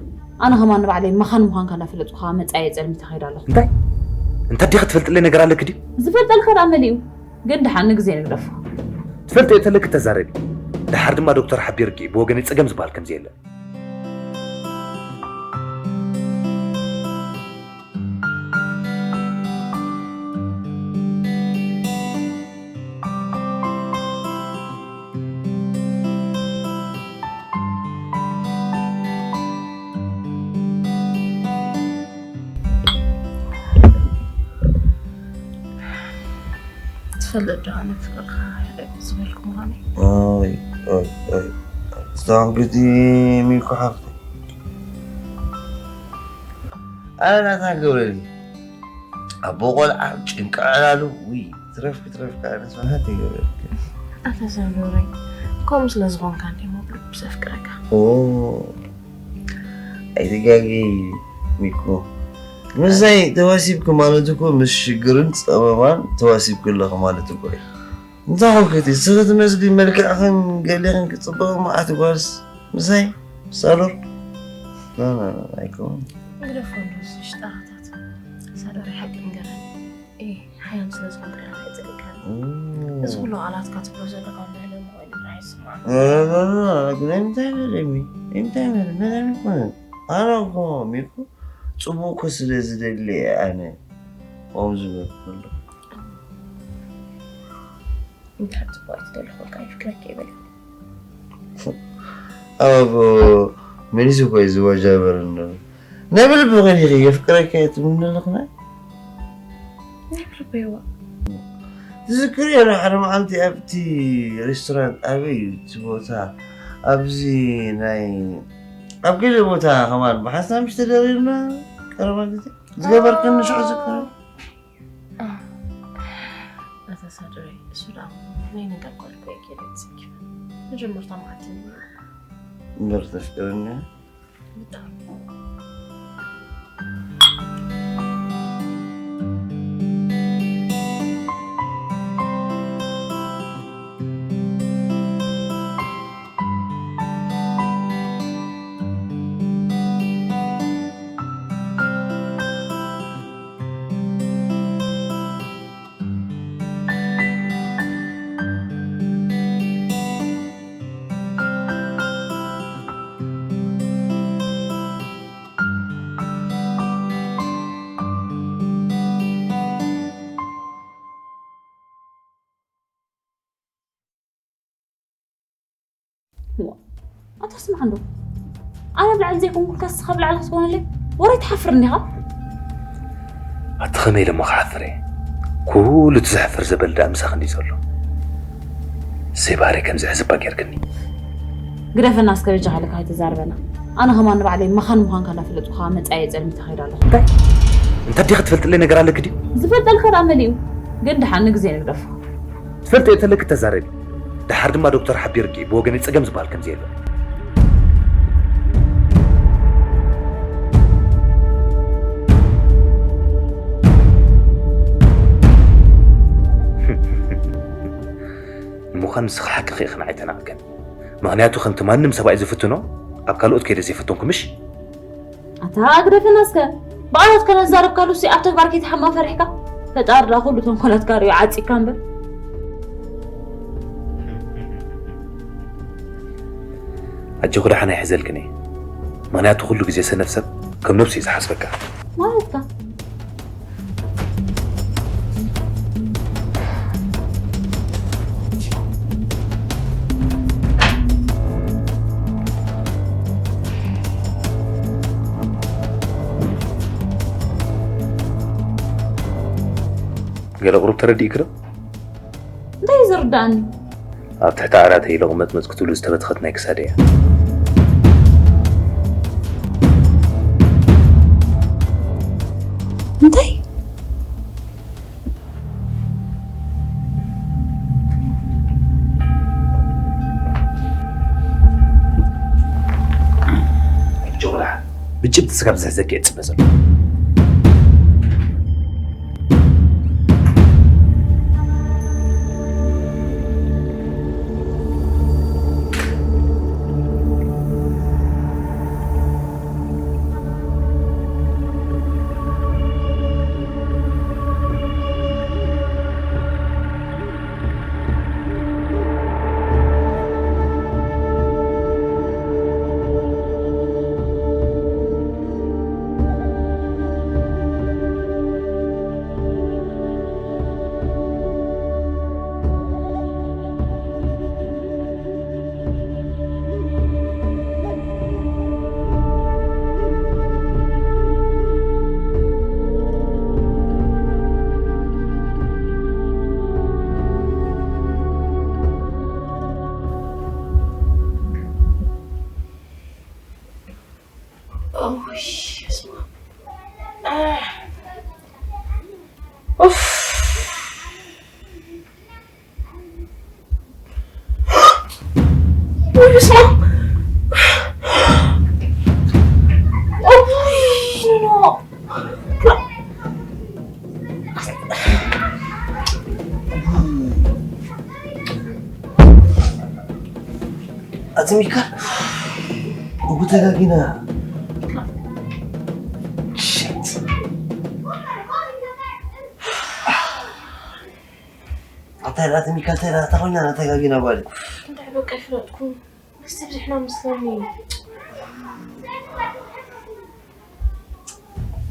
ኣነ ኸማን ንባዕለይ መኻን ምዃንካ እናፈለጥኩ ኸዓ መጻኢ ጸልሚተ ኸይደ ኣለኹ እንታይ እንታይ ዲኺ ትፈልጥለይ ነገር ኣለኪ ድዩ ዝፈልጠልካ ደኣ መሊኡ ግን ደሓን ንግዜ ንግደፎ ትፈልጥዮ ተለኪ ተዛረቢ ደሓር ድማ ዶክተር ሓቢርኪ ብወገነይ ጸገም ዝበሃል ከምዚ የለን ትፈልጥ ዶ ኣነ ፍቅርካ ዝበልኩ ምዃነይ ኦይ ኦይ ኦይ ስታንግቲ ሚልኩ ሓፍቲ ኣነ ናታ ገብረሊ ኣቦ ቆልዓ ጭንቂ ዕላሉ ውይ ትረፍኪ ትረፍኪ ኣነስ መሓት ይገብረልኪ። ኣታ ሳዶረይ ከምኡ ስለ ዝኾንካ እንዲ ሞ ብልቢ ዘፍቅረካ። ኦ ኣይትጋጊ ሚኮ፣ ምስይ ተዋሲብኪ ማለት እኮ ምስ ሽግርን ፀበባን ተዋሲብኪ ኣለኺ ማለት እኮ እዩ። እንታይ ሓውከቲ ስኺ ትመስሊ፣ መልክዕኽን ገሊኽን ክፅበቕ መዓት ጓልስ ምሳይ ሳሎር ኣይከውን። ግደፎ እንዶ ሽጣራታት ሳዶረይ ሓቂ ንገረኒ። ሓያም ስለ ዝኾንኩ ዲኻ ናይ ጸሊእካኒ? እዚ ኩሉ ቃላትካ ትብሎ ዘለኻ ንሕና ምዃኑ ጥራሕ ይስምዓና። ናይ ምንታይ መለሚ? ናይ ምንታይ መለሚ? መለሚ ይኮነ። ኣነ እኮ ሚልኩ ጽቡቅ እኮ ስለ ዝደሊ እየ ኣነ ከምኡ ዝበልኩ ዘለኹ። እንታይ ጽቡቅ ትደሊ ኮንካ ይፍክረካ ይበል። ኣቦ መሊሱ እኮ እዩ ዝወጃበረኒ ዘሎ። ናይ ብልቢ ኾይኑ ይኸ የፍቅረካ እየ ትብልኒ ኣለኹ ናይ ናይ ብልበይዋ ትዝክርዮ ዶ ሓደ መዓልቲ ኣብቲ ሬስቶራንት ኣበይ እዩ እቲ ቦታ ኣብዚ ናይ ኣብ ገለ ቦታ ከማን ብሓንሳብ ምሽ ተደሪርና ቀረባ ግዜ ዝገበርክኒ ሽዑ ዝክረ ኣታ ሳድረይ እሱ ደኣ ናይ ነገር ጓል እኮ እየ ከይደ ተሰኪፈ መጀመርታ መዓልቲ ነይሩ እምበር ተፍቅርኒ እዋ ኣታ ስማዕ እንዶ ኣነ ብላዕሊ ዘይኮንኩልካ ስኻ ብላዕሊ ክትኮነለይ ወረ ትሓፍር እንዲኻ ኣቲ ኸመይ ኢለ እሞ ክሓፍር እየ ኩሉ እቲ ዘሕፍር ዘበል ደኣ ምሳኺ እንዲ ዘሎ እሰይ ባህረይ ከም ዘሕዝባ ጌርክኒ ግደፈና እስከ በጃኻ ኢልካ ኣይተዛርበና ኣነ ኸማን ንባዕለይ መኻን ምዃንካ እንዳፈለጥኩ ኸዓ መጻኢየ ጸልሚተ ኸይደ ኣለኹ እንታይ እንታይ ዲኺ ትፈልጥለይ ነገር ኣለኪ ድዩ ዝፈልጠልካ ደኣ መሊኡ ግን ደሓን ንግዜ ንግደፎ ትፈልጥዮ ተለኪ ተዛረቢ ደሓር ድማ ዶክተር ሓቢርኪ ብወገነይ ጸገም ዝበሃል ከምዘየሎ። ንምዃን ንስኺ ሓቅኺ ኢኺ ንዓይ ተናቒከኒ። ምኽንያቱ ከምቲ ማንም ሰብኣይ ዝፍትኖ ኣብ ካልኦት ከይደ ዘይፈተንኩ ምሽ? ኣታ ግደፈና እስከ ብቓላት ከነዛረብካሉሲ ኣብ ተግባር ከይትሓማ ፈሪሕካ ፈጣሪ ደኣ ኩሉ ተንኮላትካ ሪኡ ዓጺካ እምበር ኣጆኺ ደሓን ኣይሕዘልክን እየ ምኽንያቱ ኩሉ ግዜ ሰነፍ ሰብ ከም ነብሱ እዩ ዝሓስበካ ማለትካ ገለ ቁሩብ ተረዲእኪ ዶ? እንታይ እዩ ዝርዳእኒ? ኣብ ትሕቲ ዓራተይ ለቑመጽመጽ ክትብሉ ዝተበትኸት ናይ ክሳደይ እያ። እንታይ? ጆላ ብጭብጢ ስጋብ ዝሕዘኪ እየ ዝጽበ ዘለኹ። ወይ በስመ ኣብ። ኦይ፣ ኖ፣ ኖ። ኣቲ ሚካል፣ እጉ ተጋጊና። ሽት። ኣታ ኣቲ ሚካል፣ ተራ ተኾይና ተጋጊና ጓል። እንታይ በቃ ይፍለጥኩም። እስቲ ብዝሕና ምስለኒ።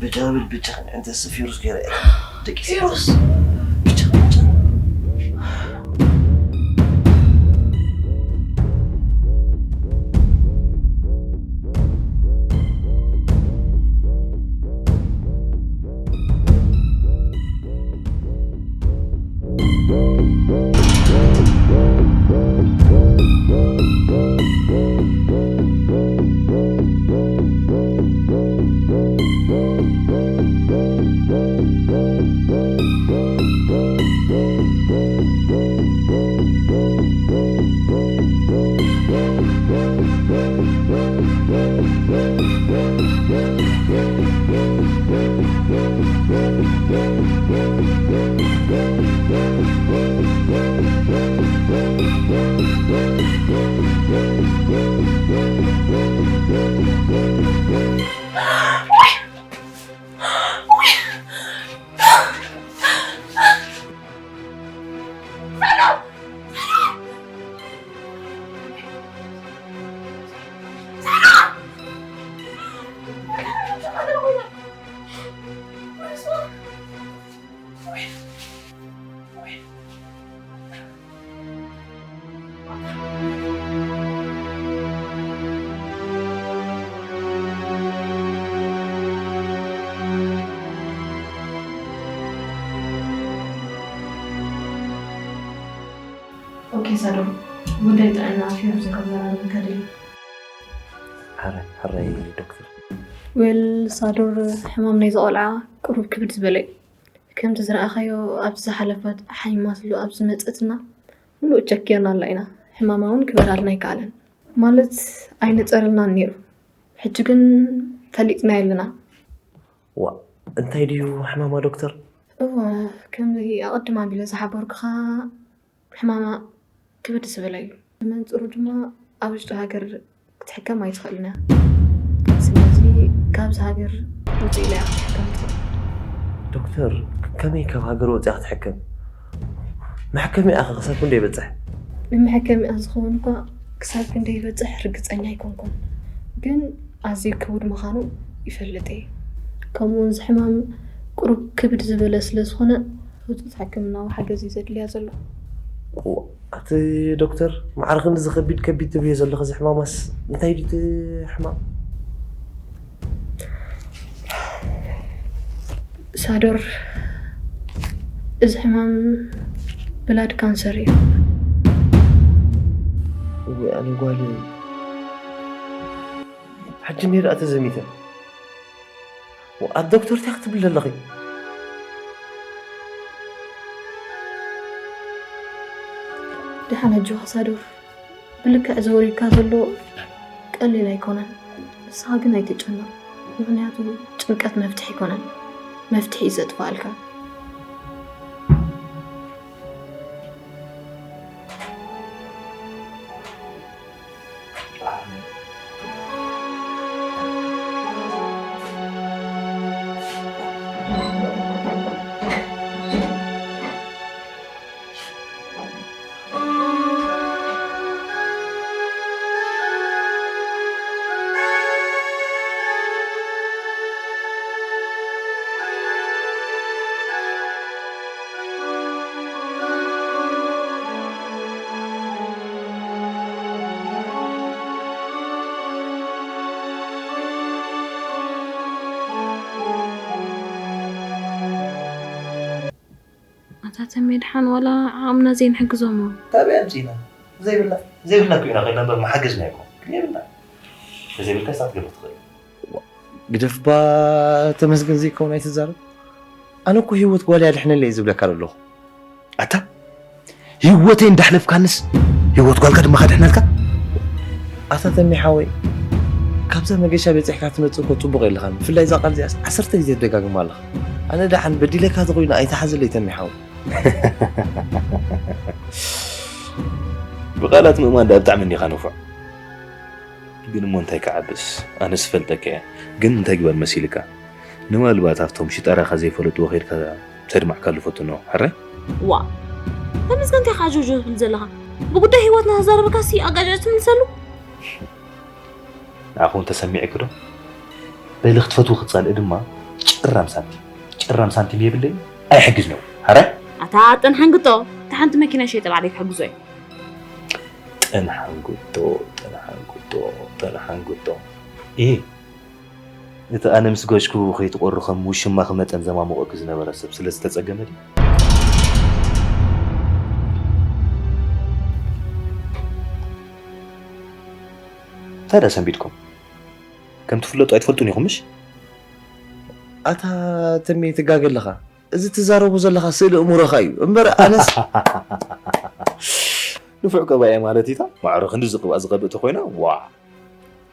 ብጫ ብል ብጫ፣ እንተ ፊሩስ ገይረ። ደቂ ፊሩስ። ብጫ፣ ብጫ። ኦኬ ሳዶር፣ ጉዳይ ጥዕና ፊሩዝ ከዘራርበካ ደልየ። ሕራይ ሕራይ ዶክተር። ዌል ሳዶር፣ ሕማም ናይዛ ቆልዓ ቁሩብ ክብድ ዝበለ እዩ። ከምቲ ዝረኣኻዮ ኣብዚ ዝሓለፈ ሓይማስሉ ኣብ ዝመጸትና ምሉእ ቸክ ጌርናላ ኢና። ሕማማ እውን ክበርሃልና ኣይከኣለን። ማለት ኣይነጸረልናን ነይሩ። ሕጂ ግን ፈሊጥናዮ ኣለና። ዋ፣ እንታይ ድዩ ሕማማ ዶክተር? እወ፣ ከምዚ ኣቐድም ኣቢለ ዝሓበርኩኻ ሕማማ ክብድ ዝበለ እዩ። ብመንጽሩ ድማ ኣብ ውሽጢ ሃገር ክትሕከም ኣይትኽእልን እያ። ስለዚ ካብዚ ሃገር ውጽእ ኢላ እያ ክትሕከም ትኽእል። ዶክተር፣ ከመይ ካብ ሃገር ወጺኣ ክትሕከም? መሐከሚኣ ኸ ክሳብ ክንደይ ይበጽሕ? ንመሐከሚኣ ዝኸውን እኳ ክሳብ ክንደይ ይበጽሕ ርግጸኛ ኣይኮንኩን። ግን ኣዝዩ ክቡድ ምዃኑ ይፈልጥ እየ። ከምኡውን እዚ ሕማም ቁሩብ ክብድ ዝበለ ስለ ዝኾነ ህጹጽ ሕክምናዊ ሓገዝ እዩ ዘድልያ ዘሎ። ዋ፣ ኣቲ ዶክተር፣ ማዕረ ክንድዚ ከቢድ ከቢድ ትብልዮ ዘለኺ፣ እዚ ሕማማስ እንታይ ድዩ እቲ ሕማም? ሳዶር፣ እዚ ሕማም ብላድ ካንሰር እዩ። እወ፣ ኣነ ጓል ሕጂ እኒአ ደኣ ተዘሚተ። ወ-፣ ኣብ ዶክተር እንታይ ክትብል ኣለኺ? ደሓን ኣጆኻ ሳዶር፣ ብልክዕ እዚ ወሪድካ ዘሎ ቀሊል ኣይኮነን። ንስኻ ግን ኣይትጨነቕ፣ ምኽንያቱ ጭንቀት መፍትሒ ኣይኮነን፣ መፍትሒ እዩ ዘጥፍኣልካ። ኣታ ተሜ፣ ደሓን ዋላ ዓቕምና ዘይንሕግዞም? ካበይ ኣምጺእና? ዘይብልና፣ ዘይብልና እኮ ኢና ከይድና እምበር፣ ምሓገዝና እኮ የብልና። ተዘይብልካ እሳ ክትገብር ትኽእል። ግደፍባ፣ ተመስገን ዘይከውን ኣይትዛረብ። ኣነ እኮ ህይወት ጓል ኣድሕነለይ እየ ዝብለካ ዘለኹ። ኣታ፣ ህይወተይ እንዳሕለፍካንስ፣ ህይወት ጓልካ ድማ ከድሕነልካ? ኣታ ተሜ ሓወይ፣ ካብዛ መገሻ በጺሕካ ትመጽእ እኮ ጽቡቕ የለኻን። ብፍላይ እዛ ቃል እዚኣስ ዓሰርተ ግዜ ትደጋግማ ኣለኻ። ኣነ ደሓን በዲለካ ተኾይኑ ኣይትሓዘለይ ተሜ ሓወይ። ብቓላት ምእማን ደኣ ብጣዕሚ እንዲኻ ንፉዕ። ግን እሞ እንታይ ክዓብስ? ኣነስ እፈልጠካ እየ። ግን እንታይ ግበር መሲልካ? ንምናልባት ኣብቶም ሽጣራኻ ዘይፈለጥዎ ከይድካ ተድማዕካሉ ፈትኖ። ሕራይ? ዋ ተመስገን እንታይ ኢኻ ጆጆ ትብል ዘለኻ? ብጉዳይ ህይወትና ተዛረብካሲ ኣጋጭ ትምልሰሉ? ንዓኹም ተሰሚዕኪ ዶ? በሊ ክትፈትዊ ክትጸልኢ ድማ ጭራም ሳንቲም ጭራም ሳንቲም የብለይ ኣይሕግዝን እዮም። ሕራይ? ኣታ ጠንሓንግጦ እታ ሓንቲ መኪና ሸይጠ ባዕለይ ክሕግዞ እየ። ጠንሓንግጦ ጠንሓንግጦ ጠንሓንግጦ። ኢ እቲ ኣነ ምስ ገሽኩ ከይትቆሪ ከም ውሽማኺ መጠን ዘማሙቐኪ ዝነበረ ሰብ ስለ ዝተጸገመ ድዩ? እንታይ ደኣ ሰንቢድኩም? ከም ትፍለጡ ኣይትፈልጡን ኢኹም ምሽ? ኣታ ተሜ ትጋገ ኣለኻ። እዚ ትዛረቦ ዘለኻ ስእሊ እምሮኻ እዩ እምበር ኣነስ ንፉዕ ቀባኢ ማለት ኢታ ማዕረ ክንዲ ዝቅባእ ዝቀብእ ተኮይና ዋ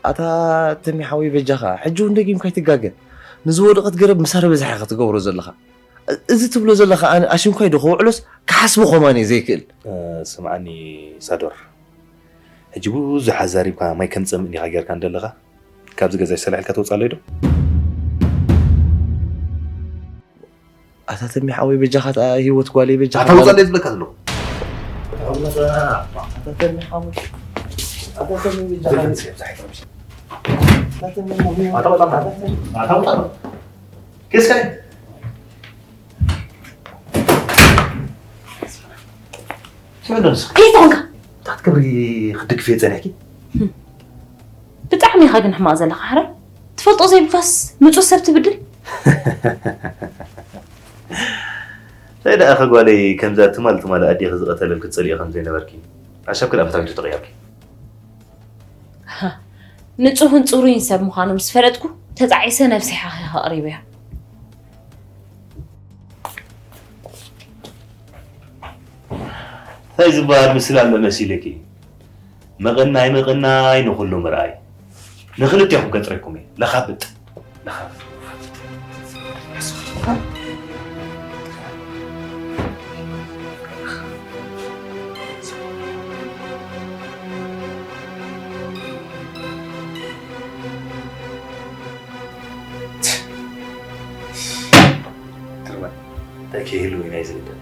ኣታ ተሜ ሓወይ በጃኻ ሕጂ እውን ደጊምካ ኣይትጋገ። ንዝወደቐት ገረብ ምሳር በዝሓ ኢኻ ትገብሮ ዘለኻ። እዚ ትብሎ ዘለኻ ኣነ ኣሽንኳይ ዶ ከውዕሎስ ክሓስቦ ከማን እየ ዘይክእል። ስምዓኒ ሳዶር ሕጂ ብዙሕ ኣዛሪብካ ማይ ከም ጸምእ ዲኻ ጌርካ እንደለኻ ካብዚ ገዛይ ሰላሕ ኢልካ ተውጻለይ ዶ ኣታ ተሜ ሓወይ በጃኻ እታ ህይወት ጓለይ በጃኻ ኣታ ውጻለይ ዝብለካ ዘለኹ ኣታ ተሜ ሓወይ ኣታ ተሜ በጃኻ ኣታ ውጻ ኣታ ውጻ ኬስካ ትምለስ እንታይ ትኾንካ? ታትክብሪ ክድግፍ እየ ጸኒሕኪ ብጣዕሚ ኢኻ ግን ሕማቕ ዘለኻ ሕራይ ትፈልጦ ዘይብልካስ ንጹህ ሰብ ትብድል እንታይ ደኣ ኸጓለይ ከምዛ ትማል ትማል ኣዴኺ ዝቐተለን ክትጸልኢ ከም ዘይነበርኪ ኣሻብ ክዳን ፈታዊቱ ተቐያርኪ ንጹህን ጽሩይን ሰብ ምዃኑ ምስ ፈለጥኩ ተጻዒሰ ነብሰይ ሓኺኸ ኣቕሪበያ እንታይ ዝበሃል ምስላ ኣሎ መሲልኪ መቐናይ መቐናይ ንኹሉ ምርኣይ ንኽልቴኹም ከጥረኩም እየ ለኻብጥ ለኻብጥ እንታይ ከይህልው ኢና ዝግደል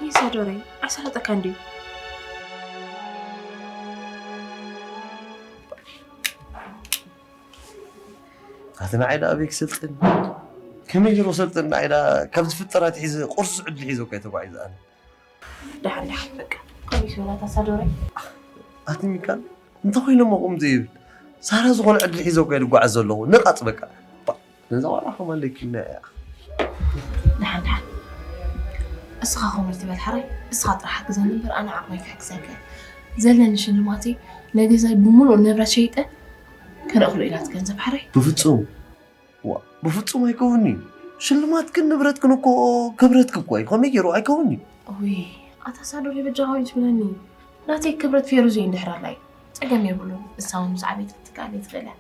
ኢሳዶረይ ኣይሰለጠካን ድዩ? ኣቲ ንዓይ ደኣ ኣበይ ክሰልጥን ከመይ ገይሩ ክሰልጥን ንዓይ ደኣ ካብ ዝፍጠር ኣትሒዘ ቁርሲ ዕድል ሒዘ እኳ እየ ተጓዒዘ ኣነ ደሓን ደሓን በቃ ከመይ ዝበላ ኣሳዶረይ ኣቲ ሚካል እንተኮይነ መቆም ዘይብል ሳራ ዝኾነ ዕድል ሒዘ እኳ እየ ዝጓዓዝ ዘለኹ ንቓጽ በቃ ነዛ ዋላ ከማን ለኪምና እያ ደሓን ደሓን እስኻ ከምኡ ትበል ሓራይ እስኻ ጥራሕ ሓግዘኒ እምበር ኣነ ዓቕመይ ክሕግዘካ እየ ዘለኒ ሽልማተይ ነገዛይ ብምሉእ ንብረት ሸይጠ ከነእኽሎ ኢላት ገንዘብ ሓራይ ብፍጹም ዋ ብፍጹም ኣይከውን'ዩ ሽልማትክን ንብረትክን እኮ ክብረትኪ እኮ እዩ ከመይ ገይሩ ኣይከውን'ዩ ውይ ኣታ ሳዶር የበጃኻ እዩ ትብለኒ ናተይ ክብረት ፌሩዝ እዩ እንድሕር ኣላ እዩ ጸገም የብሉን እሳ እውን ምስ ዓበየት ክትከኣል እየ ትኽእል እያ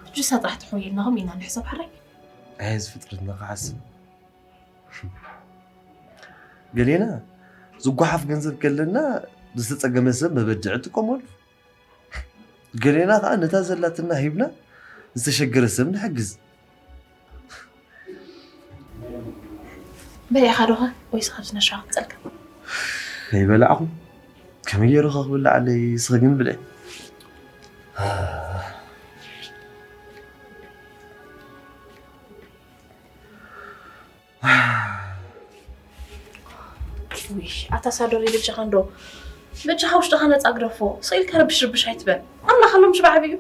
ብጅሳ ጥራሕ ትሕወየልና ከምኡ ኢና ንሕሰብ ሓራይ ኣየ ዝፍጥረትና ክሓስብ ገሌና ዝጓሓፍ ገንዘብ ከለና ዝተጸገመ ሰብ መበድዒ ንጥቀመሉ ገሌና ከዓ ነታ ዘላትና ሂብና ዝተሸገረ ሰብ ንሕግዝ በሊዕኻ ዶኸ ወይስ ካብዚ ነሻ ክጸልካ ከይበላዕኹ ከመይ ገይሩ ኸ ክብላዓለይ? እስኺ ግን ብልዒ። ውይ ኣታ ሳዶሪ በጃኻ እንዶ በጃኻ ውሽጥኻ ነፃ ግደፎ። ስቕ ኢልካ ርብሽ ርብሽ ኣይትበል። ኣምላኽ ኣሎ ምሽ ብዓብዩ።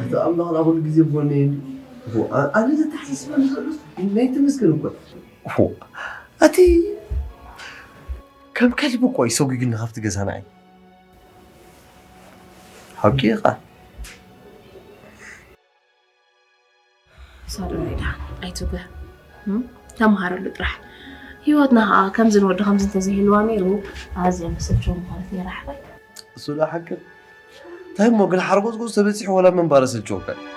ኣታ ኣምላኽ ኩሉ ግዜ ብጎነይ እዩ። ኣነ ዘተሓሳስበኒ ዘሎ ናይ ተመስገን እኮ። ኣቲ ከም ከልቢ እኮ እዩ ሰጒጉኒ ካብቲ ገዛ ንዓይ። ሓቂ ኢኻ። ሳዶሪ ዳ ኣይትጉህ ተምሃረሉ ጥራሕ። ህይወትና ከዓ ከምዚ ንወዲ ከምዚ እንተዘይህልዋ ነይሩ ኣዝያ መሰልቸው ምኾነት ነይራ ሓቀይ። እሱ ዶ ሓቂ እንታይ እሞ ግን ሓርጎዝጎዝ ተበፂሑ ወላ ምንባር ኣሰልቸወካ እዩ።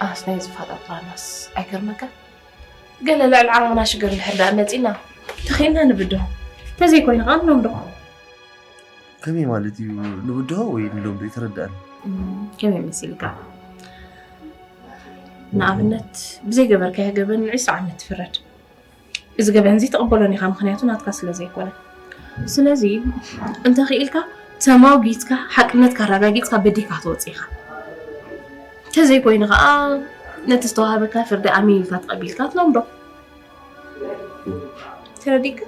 ኣስ ናይ ዝፋጣጥራናስ ኣይገርመካ? ገለ ልዕሊ ዓቕምና ሽግር እንድሕር ደኣ መጺና ተኺእልና ንብድሆ። ተዘይኮይኑ ኸኣ ንለምዶ። ከመይ ማለት እዩ ንብድሆ ወይ ንለምዶ? ኣይተረድኣኒ። ከመይ መሲልካ? ንኣብነት ብዘይገበርካዮ ገበን ዒስራ ዓመት ትፍረድ። እዚ ገበን እዚ ትቕበሎን ኢኻ፣ ምኽንያቱ ናትካ ስለ ዘይኮነ። ስለዚ እንተኽኢልካ ተማጒትካ ሓቅነትካ ኣረጋጊጽካ በዲህካ ክትወጽእ ኢኻ። እንተዘይኮይኑ ኸኣ ነቲ ዝተዋህበካ ፍርዲ ኣሜን ኢልካ ተቐቢልካ ትለምዶ። ተረዲእካ?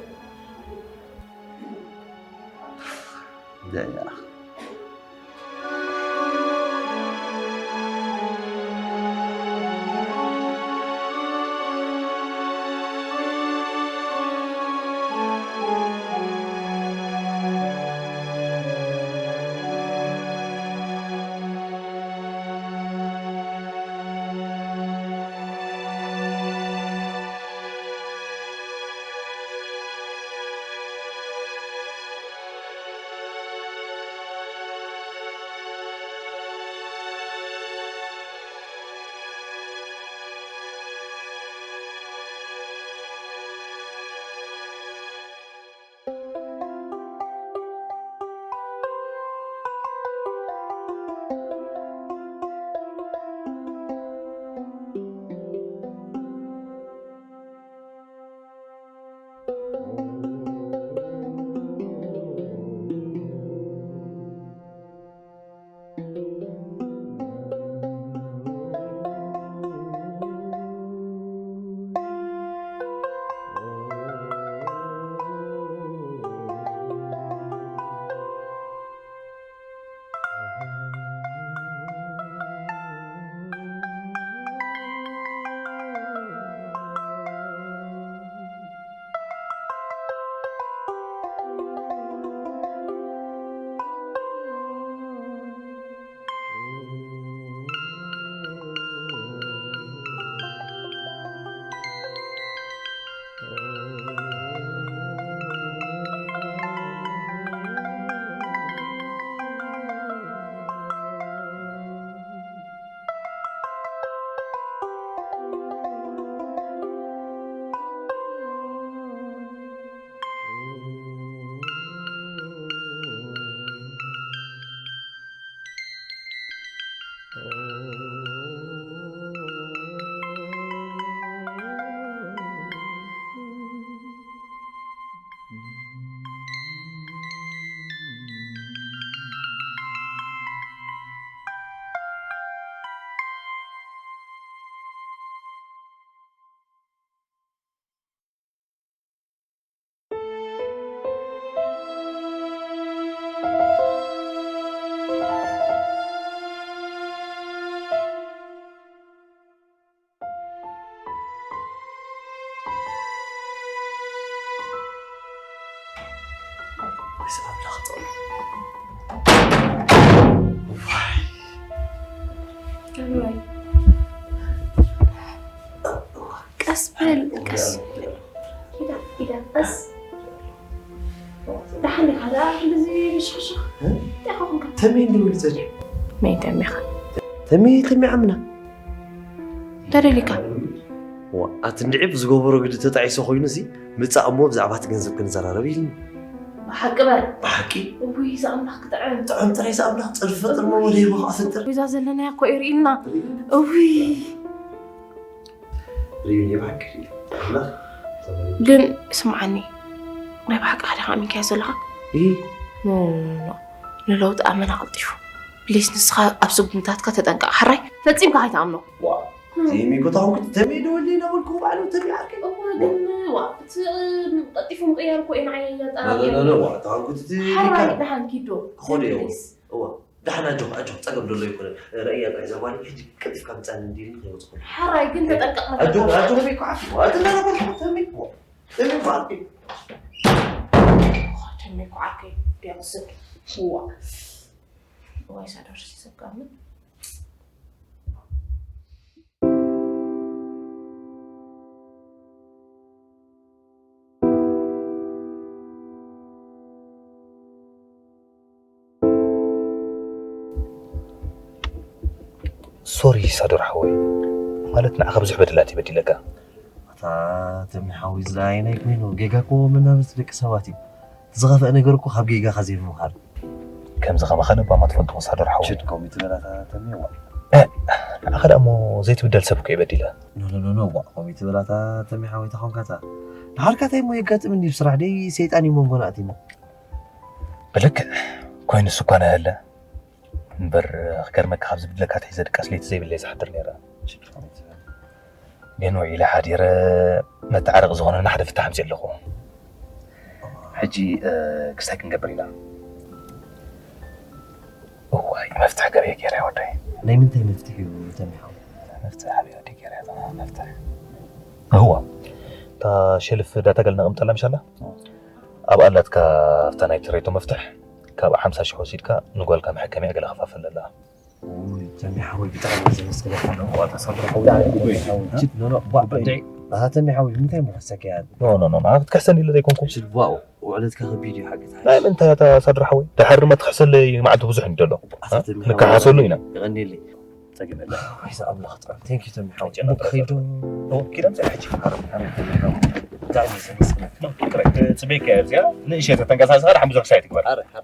ቀስ በል ቀስ ኢዳ ኢዳ ቀስ ደሓን ዲኻ ደኣ? እንደዚ ብሽኽሽኽ እንታይ ኾንካ? ተሜ እንዲ ውዒሉ ጸኒሑ። መን ተሜኻ? ተሜ፣ ተሜ ዓምና። እንታይ ደሊካ? ዋ፣ ኣቲ እንድዒ ብዝገበሮ ግዲ ተጣዒሱ ኮይኑሲ፣ ምጻእ እሞ ብዛዕባ እቲ ገንዘብ ክንዘራረብ ኢልኒ። ብሓቂ በል። ብሓቂ? እውይ፣ እዛ ኣምላኽ ክጥዕም። ጥዑም ጥራይ እዛ ኣምላኽ፣ ጸድፊ ፈጥር እሞ ወደ ይቦ ክፍጥር። እዛ ዘለናያ እኮ የርእየና። እውይ። ርእዩኒ ብሓቂ ርእዩ። ኣምላኽ ተባረክ። ግን ስምዓኒ፣ ናይ ብሓቂ ዲኻ ኣሚንካዮ ዘለኻ? እይ። ኖ፣ ኖ፣ ኖ፣ ኖ። ንለውጢ ኣመና ቀልጢፉ። ፕሊስ፣ ንስኻ ኣብ ስጉምታትካ ተጠንቀቕ። ሕራይ፣ ፈጺምካ ከይትኣምኖ። ዋ፣ ቲሚ እኮ ታንኩ ተሜ ደወለይ እናበልኩ ባዕሉ ተሜ ዓርከይ። እወ፣ ዋ። ግን፣ ዋ፣ እቲ፣ እ፣ ቀልጢፉ ምቕያር እኮ እዩ ንዓይ እያጣ-፣ ኖ፣ ኖ፣ ኖ፣ ኖ፣ ዋ፣ ታንኩ እቲ ሕራይ፣ ሪካ። ደሓን ኪዶ። ክኾነ እዩ። ፕሊስ። እወ፣ ደሓን ኣጆኽ፣ ኣጆኽ፣ ጸገም ደሎ ኣይኮነን። ረእያ ጥራይ እዛ ጓል ሕጂ ቀልጢፍካ ምጻኒ እንዲልኒ ከይወጽኹ። ሕራይ ግን ተጠንቀቕ ኣጆኽ፣ መጠንቀቕ። ኣጆኽ፣ ተሜ እኮ ዓፊ። ዋ፣ ኣቲ እናነበርኩ ተሜ፣ ዋ፣ ተሜ እኮ ዓፊ። ተሜ እኮ ዓርከይ፣ ዲያቆስ። ዋ። ዋይ ሳዶር ሲሰብ ከኣምን። ሶሪ ሳዶር ሓወይ፣ ማለት ንዓኻ ብዙሕ በደላት እዩ በዲለካ። ኣታ ተሚ ሓወይ፣ ዝለኣየናይ ኮይኑ ጌጋ እኮ መናብርቲ ደቂ ሰባት እዩ። ዝኸፍአ ነገር እኮ ካብ ጌጋኻ ዘይምምሃር። ከምዚ ከማኻ ለባማት ትፈልጥዎ ሳዶር ሓወይ። ሽድ ከምኡ ትበላታ ተሚ፣ ዋ። እ፣ ንዓኻ ደኣ እሞ ዘይትብደል ሰብ እኮ እዩ በዲለ። ኖ፣ ኖ፣ ኖ፣ ኖ፣ ዋ፣ ከምኡ ትበላታ ተሚ ሓወይ፣ ተኾንካታ። ንሓድካታይ እሞ የጋጥምኒ እዩ፣ ብስራሕ ደይ ሰይጣን እዩ መንጎና ኣትዩና። ብልክዕ ኮይኑስ እኳ ናይለ እምበር፣ ክገርመካ ካብ ዝብድለካ ኣትሒዘ ድቃስ ለይቲ ዘይብለይ ዝሓድር ነይረ። ግን ውዒለ ሓዲረ መተዓረቂ ዝኾነና ሓደ ፍታሕ ኣምፅእ ኣለኹ። ሕጂ፣ እ፣ ክስታይ ክንገብር ኢና። እዋይ፣ መፍትሕ ገበየ ገይረ ወደይ። ናይ ምንታይ መፍትሕ እዩ ተሚሓው? መፍትሕ ኣበይ ወደይ ገይረ መፍትሕ? እዋ፣ እታ ሸልፍ ዳታ ገለ ነቐምጠላ ምሻላ? ኣብ ኣላትካ ኣብታ ናይ ትሬቶ መፍትሕ ካብ ሓምሳ ሽሕ ወሲድካ ንጓልካ መሐከሚያ ገለ ከፋፍለላ። ኡይ፣ ተሚ ሓወይ፣ ብጣዕሚ እየ ዘመስግነካ። ኖ፣ ዋታ ሳምራ ሓወይ፣ ብጣዕሚ እየ ዘመስግነካ። ኖ፣ ኖ፣ ባ-፣ ጉባኤ። ብድዒ። ኣታ ተሚ ሓወይ፣ እንታይ እሞ ከሰክያ? ኖ፣ ኖ፣ ኖ፣ ኖ፣ ክትከሰኒ ኢለ ዘይኮንኩ። ሽድ፣ ዋው፣ ውዕለት ከኸቢድ እዩ፣ ሓቂ። ናይ ምንታይ ኣታ ሳድራ ሓወይ? ድሓር ድማ ትኽሕሰለይ መዓልቲ ብዙሕ እንዲ ኣሎ። ኣታ እ? ተሚ ሓወይ፣ ንከሓሰሉ ኢና። የቐንየለይ። ጸገም የለን። ወይ፣ እዛ ኣምላኽ ጥራይ። Thank you፣ ተሚ ሓወይ። ጨና እሞ ጥራይ ክኸይድ ዶ? ኦ፣ ኪዳ ምጽእ ሕጂ። ኣረ፣ ኣረ፣ ተሚ ሓወይ። ብጣዕሚ እየ ዘመስግነካ። ኖ፣ ጥራይ። ጽበይካ እያ እዚኣ። ንእሽተይ ተተንቀሳቕስኻ፣ ደሓን ብዙሕ ክሳይ ትግበር። ኣረ፣ ኣረ።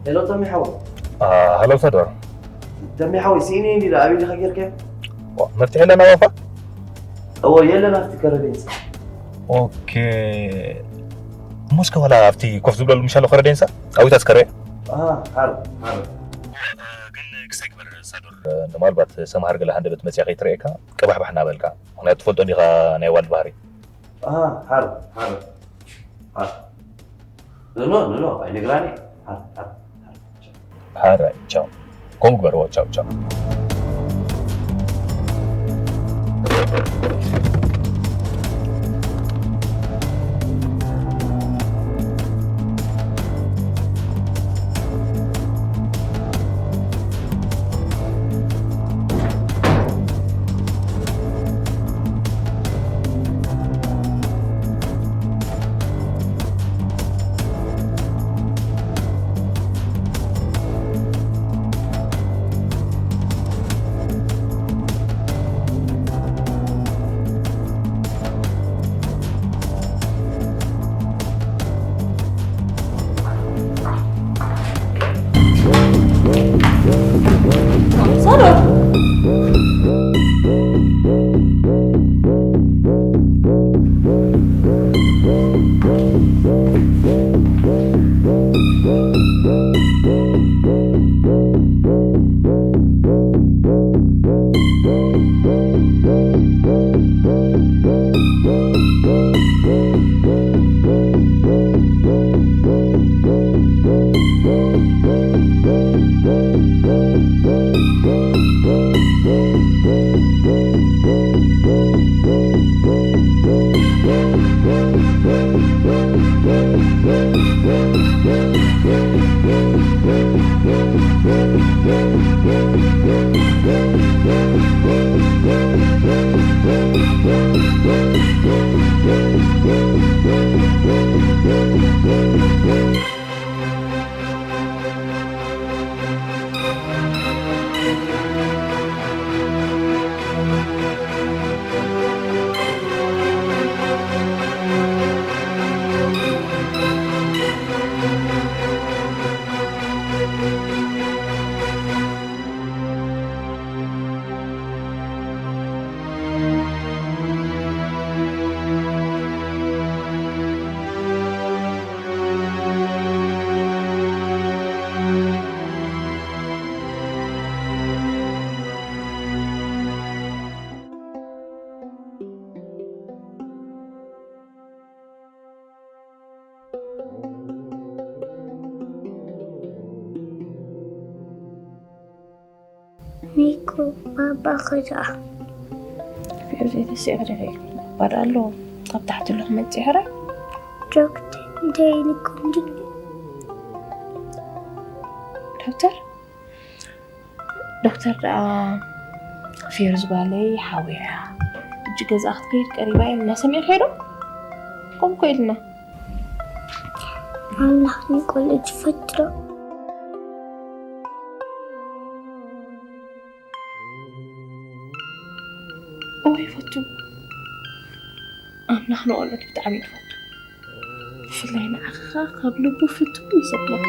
ሄሎ፣ ተሚ ሓወይ። አ፣ ሄሎ፣ ሳዶር። ተሚ ሓወይ፣ ስኢነ እንዲ ዳ፣ ኣበይ ዲኻ ጌርካዮ? ዋ፣ መፍትሒ የለን ኣብ ኣፋ? እወ፣ የለን ኣብቲ ከረዴንሳ። ኦኬ። እሞ እስከ ዋላ ኣብቲ ኮፍ ዝብለሉ ምሻሎ ከረዴንሳ? ኣብታ ትስከረ? አ፣ ሓር፣ ሓር። ግን ክሳይ ግበር፣ ሳዶር። ምናልባት ሰምሃር ገለ ሃንደበት መጽያ ከይትርእየካ፣ ቅባሕባሕ እናበልካ። ምኽንያቱ ትፈልጦ እንዲኻ ናይ ዋልድ ባህሪ። አ፣ ሓር፣ ሓር። ሓር። ኖ፣ ኖ፣ ኖ፣ ኖ፣ ኣይነግራኒ። ሓር፣ ሓር፣ ሓር። ሓራይ፣ ቻው። ከምኡ ግበርዎ፣ ቻው፣ ቻው። ኒኮ፣ ባባ ኸ ደኣ? ፊዮሪ፣ ተሲእኺ ዲኺ? ባባ ኣሎ፣ ኣብ ታሕቲ ኣሎ፣ ክመጽእ ይሕረ። ዶክተር፣ እንታይ ኢልኩም ድዩ? ዶክተር? ዶክተር ደኣ፣ ፊዮሪ ጓለይ ሓዊያ፣ ሕጂ ገዛ ክትከይድ ቀሪባ እያ፣ እናሰሚዕኪ ዶ? ከምኡ እኮ ኢልና። ኣምላኽ ንቆልዑ ትፈቱ ዶ? እወ ይፈቱ። ኣምላኽ ንቆልዑ ብጣዕሚ እዩ ዝፈቱ። ብፍላይ ንዓኻ ካብ ልቡ ፍቱ እዩ ዘብለካ።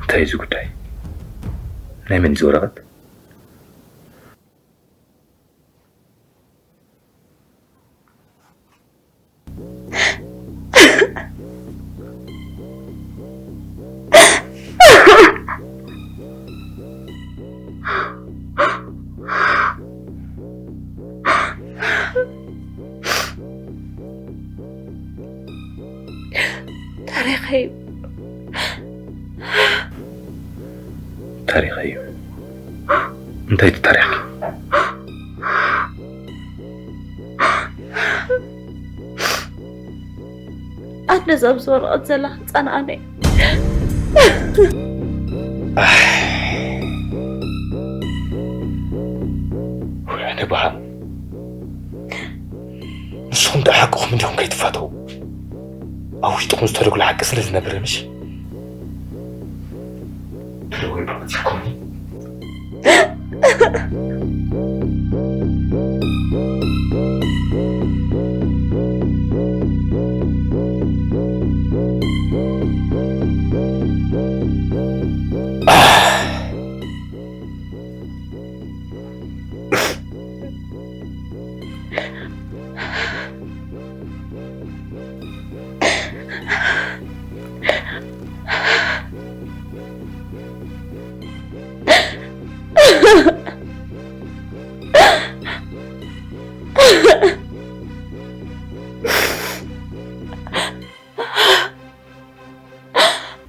እንታይ እዩ እዚ ጉዳይ? ናይ መን እዩ እዚ ወረቐት? ታሪኸይ። ታሪኸይ እዩ። እንታይ እቲ ታሪኽኪ? ኣነ እዛ ኣብዚ ወረቐት ዘላ ህፃን ኣነ እየ። ውዕነ በሃም። ንስኹም ደኣ ሓቅኹም እንዲኹም ከይትፋተዉ። ኣብ ውሽጥኹም ዝተደጉለ ሓቂ ስለ ዝነብር ምሽ?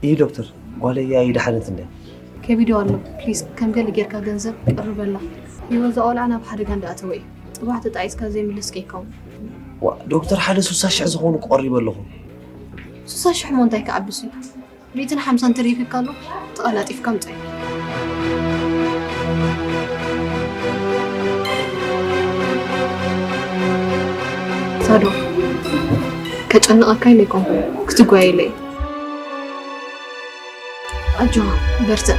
እዩ ዶክተር፣ ጓለይ እያ ይደሓነት እንደ። ከቢዱ ኣሎ። ፕሊዝ ከም ገለ ጌርካ ገንዘብ ቅርበላ። ህይወት እዛ ቆልዓ ናብ ሓደጋ እንዳኣተወ እዩ። ጽባሕ ተጣይስካ ዘይምልስ ከይከውን። ዋ ዶክተር፣ ሓደ ሱሳ ሽሕ ዝኾኑ ክቐሪበ ኣለኹ። ሱሳ ሽሕ ሞ እንታይ ክዓብስ እዩ? ሚእትን ሓምሳን ተሪፊካ ኣሎ። ተቐላጢፍካ ምጻእ። ሳዶ፣ ከጨንቐካ ኢለ ኣይኮንኩን፣ ክትጓየለ እየ። ኣጆኻ፣ በርትዕ።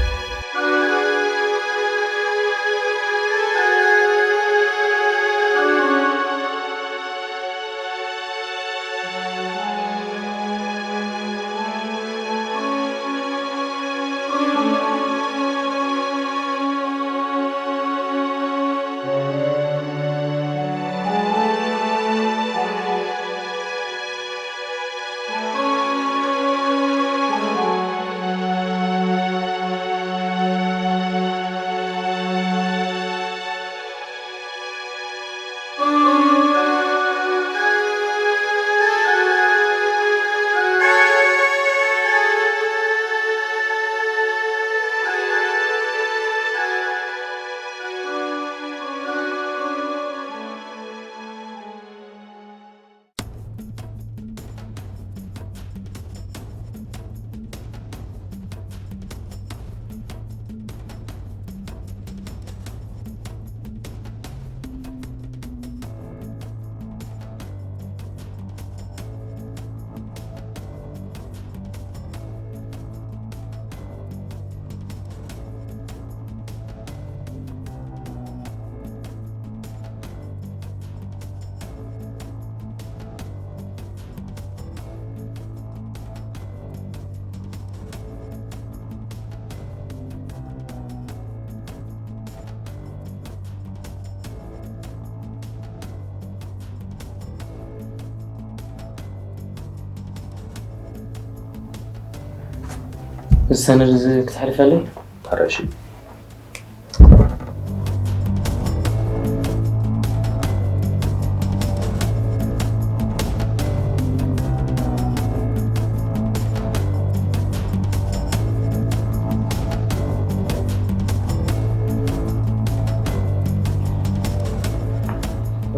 እዚ ሰነድ እዚ ክትሕልፈለይ? ሕራይ እሺ።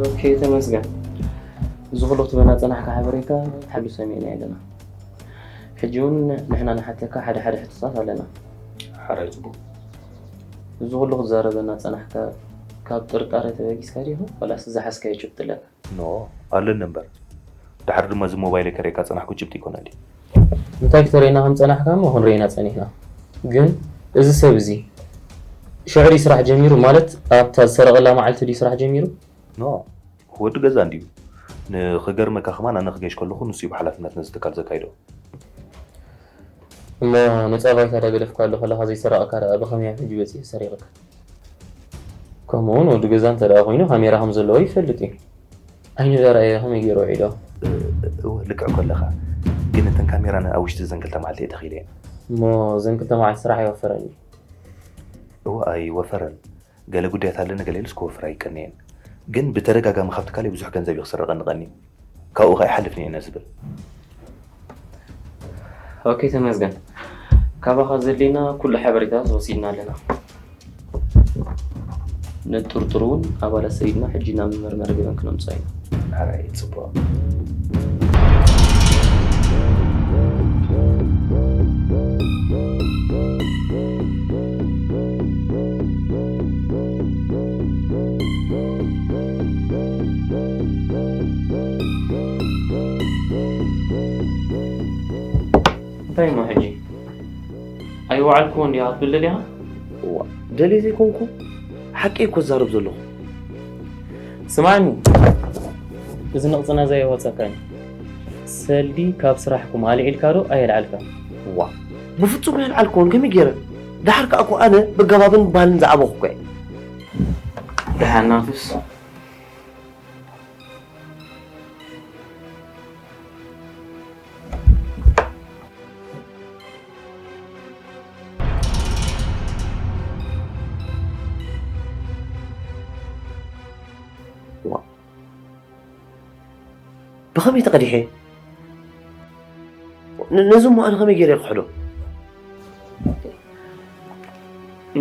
ኦኬ፣ ተመስገን። እዚ ኩሉ ክትበና ጸናሕካ ሓበሬታ ሕሉ ሰሚዕና ኣለና። ሕጂ እውን ንሕና ንሓተካ ሓደ ሓደ ሕቶታት ኣለና። ሓራይ ጽቡቕ። እዚ ኩሉ ክትዛረበና ጸናሕካ ካብ ጥርጣረ ተበጊስካ ዲኹ? ዋላስ ዝሓዝካዮ ጭብጢ ኣለካ? ኖ፣ ኣለኒ እምበር። ድሓር ድማ እዚ ሞባይለይ ከርእየካ ጸናሕኩ ጭብጢ ይኮነልይ። እንታይ ክተርእየና ከም ጸናሕካ እሞ ክንርእየና ጸኒሕና። ግን እዚ ሰብ እዚ ሽዑ ድዩ ስራሕ ጀሚሩ? ማለት ኣብታ ዝሰረቐላ መዓልቲ ድዩ ስራሕ ጀሚሩ? ኖ፣ ወዲ ገዛ እንድዩ። ንኽገርመካ ከማን ኣነ ክገይሽ ከለኹ ንሱ እዩ ብሓላፍነት ነዚ ትካል ዘካይዶ። እሞ ነፃ ባይታ ዳገደፍካ ኣሎ ከለኻ ዘይሰረቕካ ደኣ ብኸመይ ኣብ ሕጂ በፂሑ ሰሪቕካ? ከምኡ እውን ወዲ ገዛ እንተ ደኣ ኮይኑ ካሜራ ከም ዘለዎ ይፈልጥ እዩ። ዓይኑ ዘርኣየ ከመይ ገይሩ ውዒሉ? እወ፣ ልክዕ ኮለኻ። ግን እተን ካሜራ ኣብ ውሽጢ እዘን ክልተ መዓልቲ እየ ተኺለ እየ። እሞ እዘን ክልተ መዓልቲ ስራሕ ኣይወፈረን እዩ? እወ፣ ኣይወፈረን። ገለ ጉዳያት ኣለኒ ገለ ኢሉስ ክወፍር ኣይቀንየን። ግን ብተደጋጋሚ ካብ ትካለይ ብዙሕ ገንዘብ እዩ ክስረቐኒ ቀንዩ። ካብኡ ከኣ ይሓልፍኒ እየ ነዚ ዝብል። ኦኬ፣ ተመስገን። ካባኻ ዘድልየና ኩሉ ሓበሬታታት ወሲድና ኣለና። ንጥርጥሩ እውን ኣባላት ሰዲድና ሕጂ ናብ መመርመሪ ገበን ክነምጽኦ ኢና። ኣራይ፣ ጽቡቕ። እንታይ እሞ ሕጂ? ኣይወዓልኩዎን ዲኻ ክትብል ደሊኻ? እዋ፣ ደልየ ዘይኮንኩ፣ ሓቂ እኮ ዝዛረብ ዘለኹ። ስማዕኒ፣ እዚ ንቕጽና ዘየወጸካን። ሰልዲ ካብ ስራሕኩም ኣልዒልካ ዶ ኣየልዓልካን? እዋ፣ ብፍጹም ኣየልዓልኩዎን፣ ከመይ ገይረ? ደሓር ከኣ እኮ ኣነ ብገባብን ባህልን ዝዓበኹ እኮ እየ። ደሓን ናቱስ። ዋ። ብኸመይ ተቐዲሐ? ን-፣ ነዚ እሞ ኣነ ከመይ ገይረ ክሕዶ?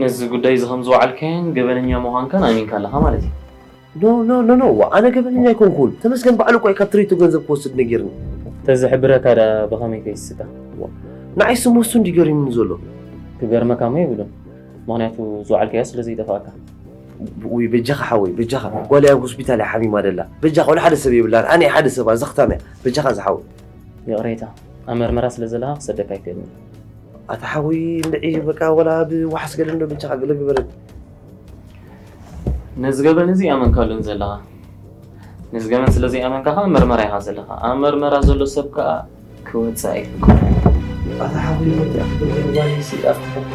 ነዚ ጉዳይ እዚ ከም ዝወዓልካዮን ገበነኛ ምዃንካን ኣሚንካ ኣለኻ ማለት እዩ። ኖ፣ ኖ፣ ኖ፣ ኖ፣ ዋ፣ ኣነ ገበነኛ ኣይኮንኩን። ተመስገን ባዕሉ እኮ እዩ ካብ ትርኢቱ ገንዘብ ክወስድ ነጊርኒ። ተዝሕብረካ ደኣ ብኸመይ ከይስካ? ዋ፣ ንዓይስ እሞ እሱ እንዲ ገሪሙኒ ዘሎ። ክገርመካ እሞ የብሉን። ምኽንያቱ ዝወዓልካዮ ስለ ዘይጠፍኣካ። ውይ፣ በጃኻ ሓወይ፣ በጃኻ። ጓለይ ኣብ ሆስፒታል እያ ሓሚማ ደላ። በጃኻ፣ ወላ ሓደ ሰብ የብላን። ኣነ ሓደ ሰብ፣ ኣዛ ክታም እያ። በጃኻ፣ ኣዛ ሓወይ። ይቕሬታ፣ ኣብ መርመራ ስለ ዘለኻ ክሰደካ ኣይክእልን። ኣታ ሓወይ፣ እንድዒ፣ በቃ፣ ወላ ብዋሕስ ገለ እንዶ በጃኻ ገለ ግበረኒ። ነዚ ገበን እዚ ኣመንካሉን ዘለኻ። ነዚ ገበን ስለ ዘይኣመንካ ኸኣ መርመራ ኢኻ ዘለኻ። ኣብ መርመራ ዘሎ ሰብ ከኣ ክወጽእ ኣይፍቀድ። ኣታ ሓወይ፣ ወዲ ኣኽብር፣ ዋይ፣ ሲ ኣፍትሐኒ።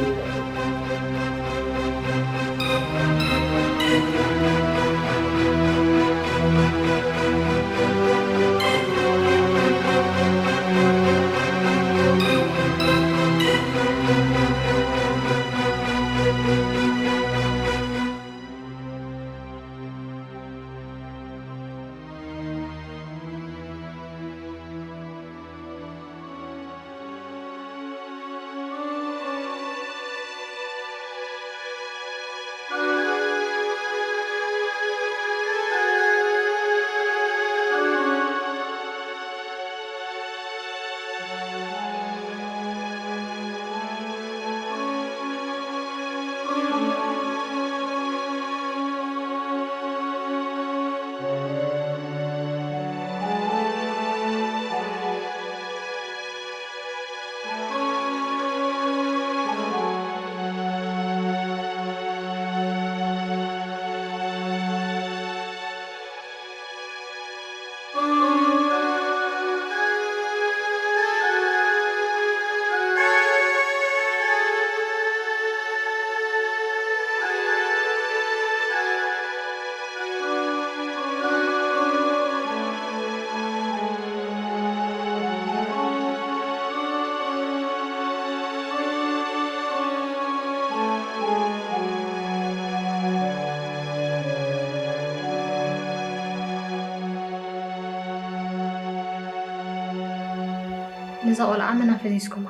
ነዛ ቆልዓ መን ኣፈዚዝኩማ?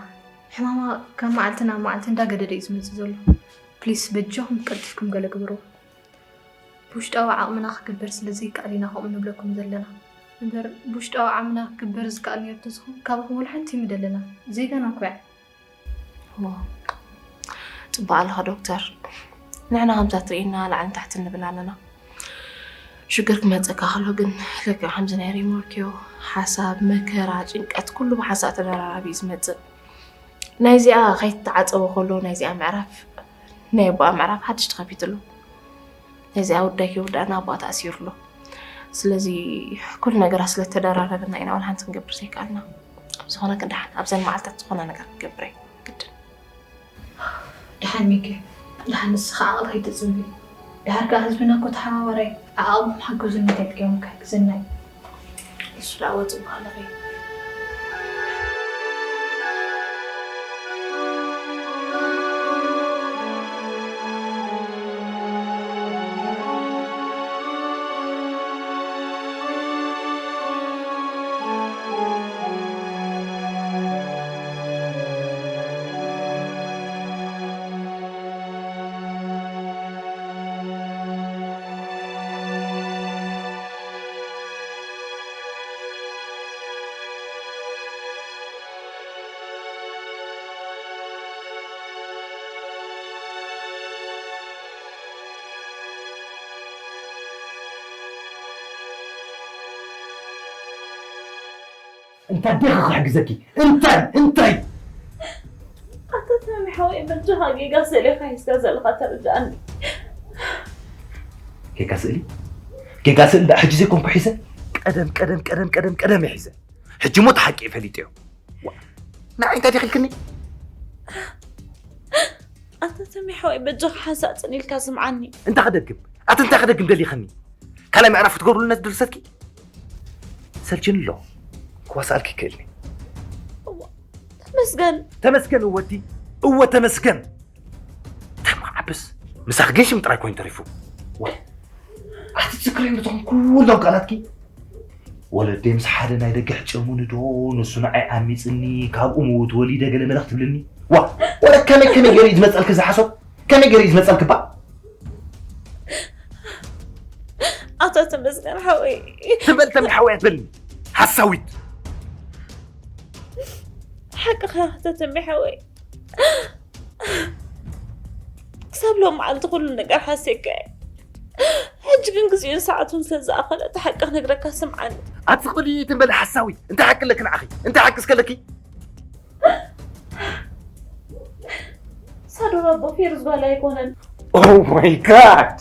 ሕማማ ካብ መዓልቲ ናብ መዓልቲ እንዳገደደ እዩ ዝመጽእ ዘሎ። ፕሊስ በጃኹም ቀልጢፍኩም ገለ ግበሩ። ብውሽጣዊ ዓቕምና ክግበር ስለ ዘይከኣል ኢና ከምኡ ንብለኩም ዘለና። እምበር ብውሽጣዊ ዓቕምና ክግበር ዝከኣል ነይሩ ተዝኸውን ካባኹም ወላ ሓንቲ ኣይምደለናን። ዜጋና እኮ እያ። ዋው፣ ጽቡቕ ኣለኻ ዶክተር። ንሕና ከምዛ ትርእየና ላዕልን ታሕትን ንብል ኣለና። ሽግር ክመጸካ ከሎ ግን ልክዕ ከምዚ ናይ ሪሞርኪዮ ሓሳብ፣ መከራ፣ ጭንቀት ኩሉ ብሓንሳእ ተደራራቢ እዩ ዝመጽእ። ናይዚኣ ከይተዓጸወ ከሎ ናይዚኣ ምዕራፍ ናይ ኣቦኣ ምዕራፍ ሓድሽ ተኸፊትሉ። ነዚኣ ወዳይ ከይወዳእና ኣቦኣ ተኣሲሩ ኣሎ። ስለዚ ኩሉ ነገራት ስለ ተደራረበና ኢና ዋላ ሓንቲ ክንገብር ዘይከኣልና። ብዝኾነ ግን ደሓን ኣብዘን መዓልታት ዝኾነ ነገር ክገብር እየ። ግድን። ደሓን ሚኪ፣ ደሓን ንስኻ ዓቕሊ ከይትጽቢ። ድሓር ከኣ ህዝብና እኮ ተሓባባራይ፣ ዓቕምኩም ሓግዙኒ እንተልክዮም ክሕግዘና እዩ። ንሱ ደኣ ወጽእ በሃለኺ። እንታይ ዲኻ ክሕግዘኪ? እንታይ? እንታይ? ኣታ ሳሚ ሓወይ፣ በጃኻ ጌጋ ስእሊ ኢኻ ሒዝካ ዘለኻ፣ ተረድኣኒ። ጌጋ ስእሊ? ጌጋ ስእሊ ደኣ ሕጂ ዘይኮንኩ ሒዘ? ቀደም፣ ቀደም፣ ቀደም፣ ቀደም፣ ቀደም እየ ሒዘ። ሕጂ እሞ እቲ ሓቂ እየ ፈሊጠዮ። ዋ፣ ንዓይ እንታይ ዲኺ ኢልክኒ? ኣታ ሳሚ ሓወይ፣ በጃኻ ሓንሳእ ጽን ኢልካ ስምዓኒ። እንታይ ክደግም? ኣቲ እንታይ ክደግም ደሊኽኒ? ካልኣይ ምዕራፍ ክትገብሩሉ ነቲ ድርሰትኪ? ሰልችኒ ኣሎ። ክዋስኣልኪ ይክእልኒ። እዋ፣ ተመስገን። ተመስገን እወ፣ እቲ እወ ተመስገን። እንታይ እሞ ክዓብስ? ምሳኺ ግን ሽም ጥራይ ኮይኑ ተሪፉ። ወይ፣ ኣቲ ትዝክርዮም ነቶም ኩሎም ቃላትኪ? ወለደይ ምስ ሓደ ናይ ደገ ሕጨሙኒ ዶ፣ ንሱ ንዓይ ዓሚጽኒ፣ ካብኡ ምውት ወሊደ ገለ መለ ክትብልኒ? ዋ፣ ወረ ከመይ፣ ከመይ ገይሩ እዩ ዝመጸልኪ እዚ ሓሶት? ከመይ ገይሩ እዩ ዝመጸልኪ እባ? ኣቶ ተመስገን ሓወይ። ትበል ተምቢ ሓወይ ኣትበልኒ። ሓሳዊት። ሓቅኻ ኣቶ ተምቢ ሓወይ። ክሳብ ሎም መዓልቲ ኩሉ ነገር ሓሴካ እየ። ሕጂ ግን ግዜኡን ሰዓቱን ስለ ዝኣኸለ እቲ ሓቂ ክነግረካ ስምዓኒ። ኣትኽበሊ ትበል ሓሳዊት። እንታይ ሓቂ ኣለኪ ንዓኺ? እንታይ ሓቂ እስከለኪ? ሳዶር ኣቦ ፌሩዝ ጓል ኣይኮነን። Oh my God!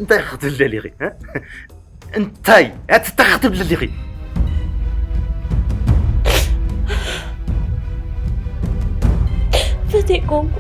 እንታይ ክትብል ደሊኺ? እ? እንታይ? ኣቲ እንታይ ክትብል ደሊኺ? ፈትየ ኮንኩ።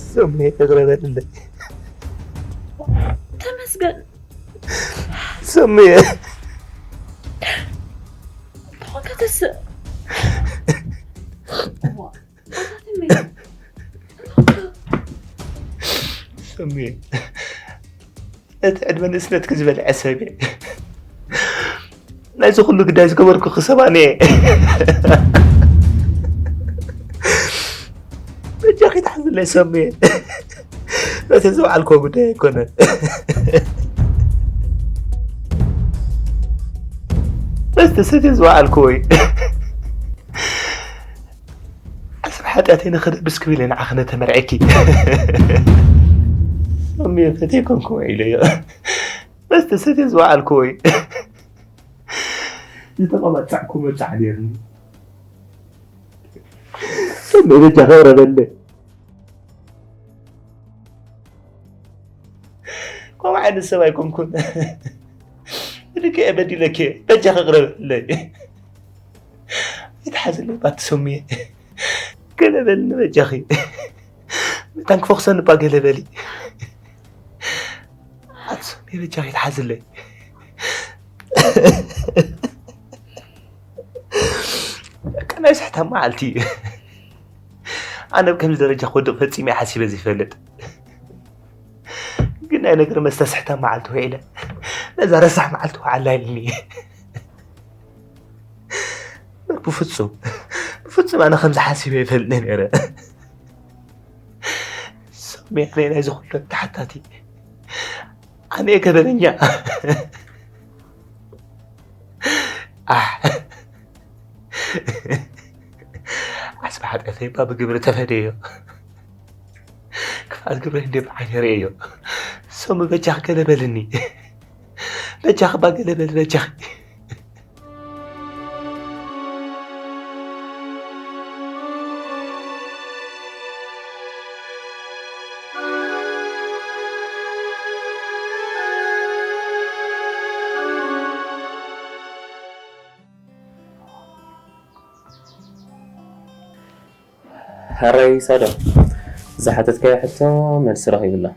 ሰሙየ፣ ይቕረ በልለይ። ተመስገን። ሰሙየ። ተኾንካ ተስእ። ሰሙየ፣ እቲ ዕድመ ንእስነትኪ ዝበልዐ ሰብ እየ። ናይዚ ኩሉ ግዳይ ዝገበርኩ ክሰባን እየ። በጃኺ ትሓዝለይ ሰሙየ። በቲ ዝወዓልኮ ጉዳይ ኣይኮነን። በቲ ሰትየ ዝወዓልኮ ወይ። ኣስብ ሓጢኣተይ ንኽደብስ ክብል እየ ንዓኺ ነተመርዐኪ። ሰሙየ፣ ፈትየ ኮንኩ ኢለዮ። በቲ ሰትየ ዝወዓልኮ ወይ። ዝተቐባጻዕኩ መብጻዕ ነይርኒ። ሰሙየ፣ በጃኺ ቅረበለይ። ከምኡ ዓይነት ሰብ ኣይኮንኩን። ብልክዕ በዲለኪ፣ በጃኺ ቅረበለይ። ኣይትሓዝለይ ባቲ ሰሙየ። ገለ በልኒ በጃኺ። መታን ክፈኽሰኒ እባ ገለ በሊ። ኣቲ ሰሙየ፣ በጃኺ ኣይትሓዝለይ። በቃ ናይ ስሕታ መዓልቲ እዩ። ኣነ ኣብ ከምዚ ደረጃ ክወድቕ ፈጺመ ሓሲበ ዘይፈልጥ። ግን ናይ ነገር መስተ ስሕታ መዓልቲ ውዒለ ነዛ ረሳሕ መዓልቲ ውዓላ ኢልኒ። ብፍጹም፣ ብፍጹም ኣነ ከምዚ ሓሲበ ይፈልጥ ነይረ። ሰሙየ፣ ኣነ ናይዚ ኩሉ ተሓታቲ ኣነ እየ ገበነኛ። ኣሕ። ዓስቢ ሓጢኣተይ እባ ብግብሪ ተፈደዮ። ክፍኣት ግብረይ እንድየ ብዓይነይ ርእየዮ። ሰሙየ፣ በጃኺ ገለ በልኒ። በጃኺ እባ ገለ በል በጃኺ። ሕራይ ሳዶም፣ ዝሓተትካዮ ሕቶ መልሲ ረኺቡላ።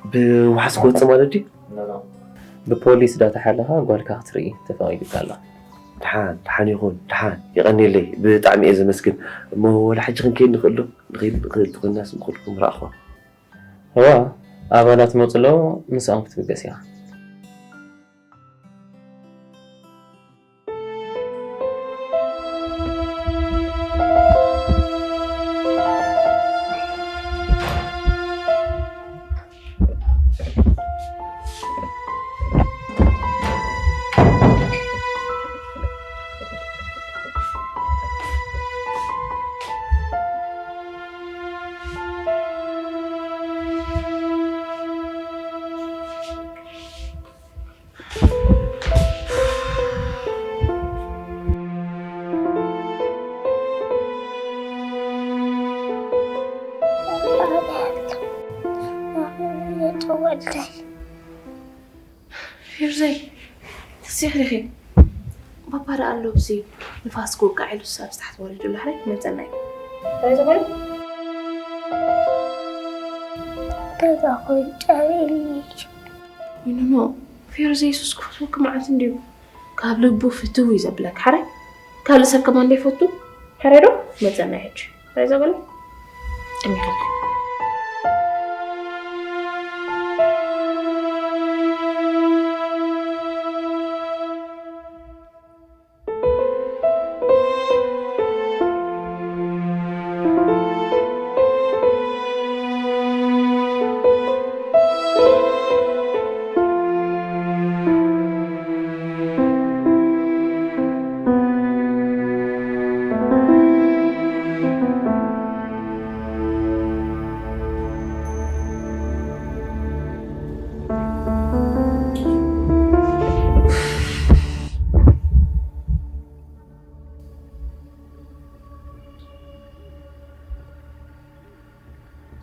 ብዋሕስ ክወፅእ ማለት ድዩ? ብፖሊስ ዳተሓለኻ ጓልካ ክትርኢ ተፈቒዱካ ኣሎ። ድሓን ድሓን ይኹን ድሓን፣ የቐንየለይ፣ ብጣዕሚ እየ ዘመስግን። እሞ ወላ ሕጂ ክንከይድ ንኽእል ዶ? ንኸይድ ንኽእል ተኾይንናስ ብኹልኩም ረኣኹዋ። እዋ፣ ኣባላት መፅሎ ምስኦም ክትብገስ ኢኻ። የጠወልደይ ፊርዘይ፣ ተሲኺ ዲኺ? ባባ ደኣ ኣሎ፣ ብዚ ንፋስ ክወቅዕ ኢሉ፣ ኣብ ታሕቲ ወሪዱ ኣሎ። ሕራይ ክመጸና እዩ። እንታይ ዝኾነ? ገዛ ኮይኑ ጨሪኒ። ኖ፣ ኖ፣ ኖ። ፊርዘይ፣ የሱስ ክፈትወኪ መዓት እንድዩ። ካብ ልቡ ፍትው እዩ ዘብለኪ። ሕራይ ካልእ ሰብ ከማን ደይፈቱ። ሕራይ ዶ? ክመጸና እዩ ሕጂ። ሬዛ በለ ጠሚኽልካ።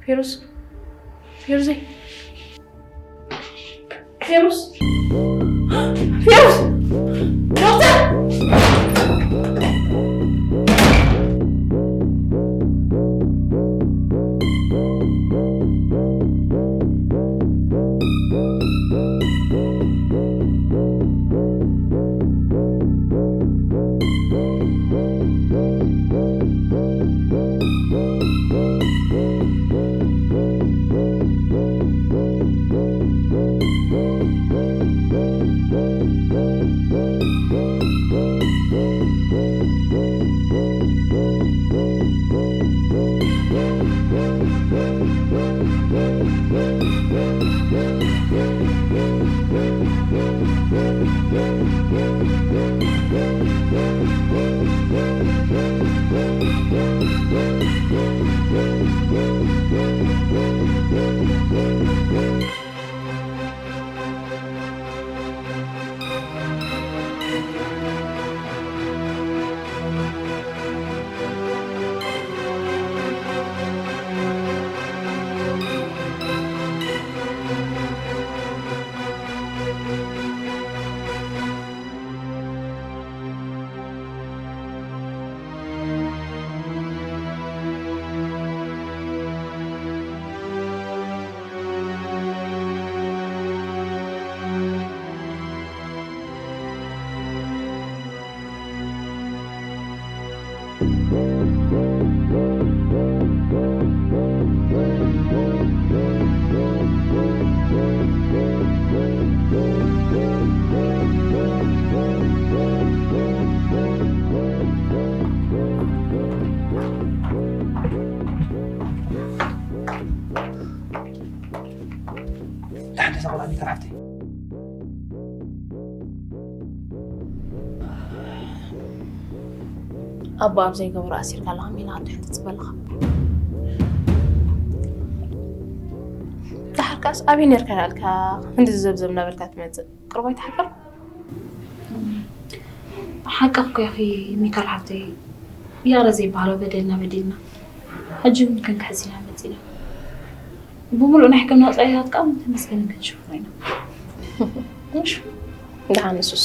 ፌሩዝ፣ ፌሩዘይ፣ ፌሩዝ፣ ፌሩዝ፣ ዶክተር! ተቆላሊካ ሓፍተይ። ኣቦ ኣብ ዘይገብሮ ኣሲርካ ኣለኻ ሚና ኣዶ ሕንትት በለኻ። ደሓርካስ ኣበይ ነርካ ዳልካ ክንዲ ዝዘብዘብ እናበልካ ትመጽእ? ቅርብ ኣይትሓፍር? ሓቂ እኮ ኢኺ ሚካል ሓፍተይ፣ ይቕረ ዘይበሃሎ በደልና በዲልና። ሕጂ እውን ክንክሕስ ኢና መጺና። ብምሉእ ናይ ሕክምና ወጻኢታት ከኣ ተመስገን ክንሽፍኖ ኢና። እሺ፣ ደሓን ንሱስ።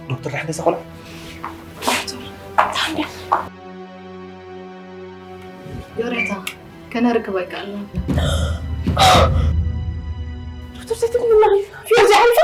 ዶክተር ዳሕገሰ ቆልዓ። ዮሬታ፣ ከነርክብ ኣይከኣልናን። ዶክተር ዘይትብልና ፊዮዚ ሓሊፋ።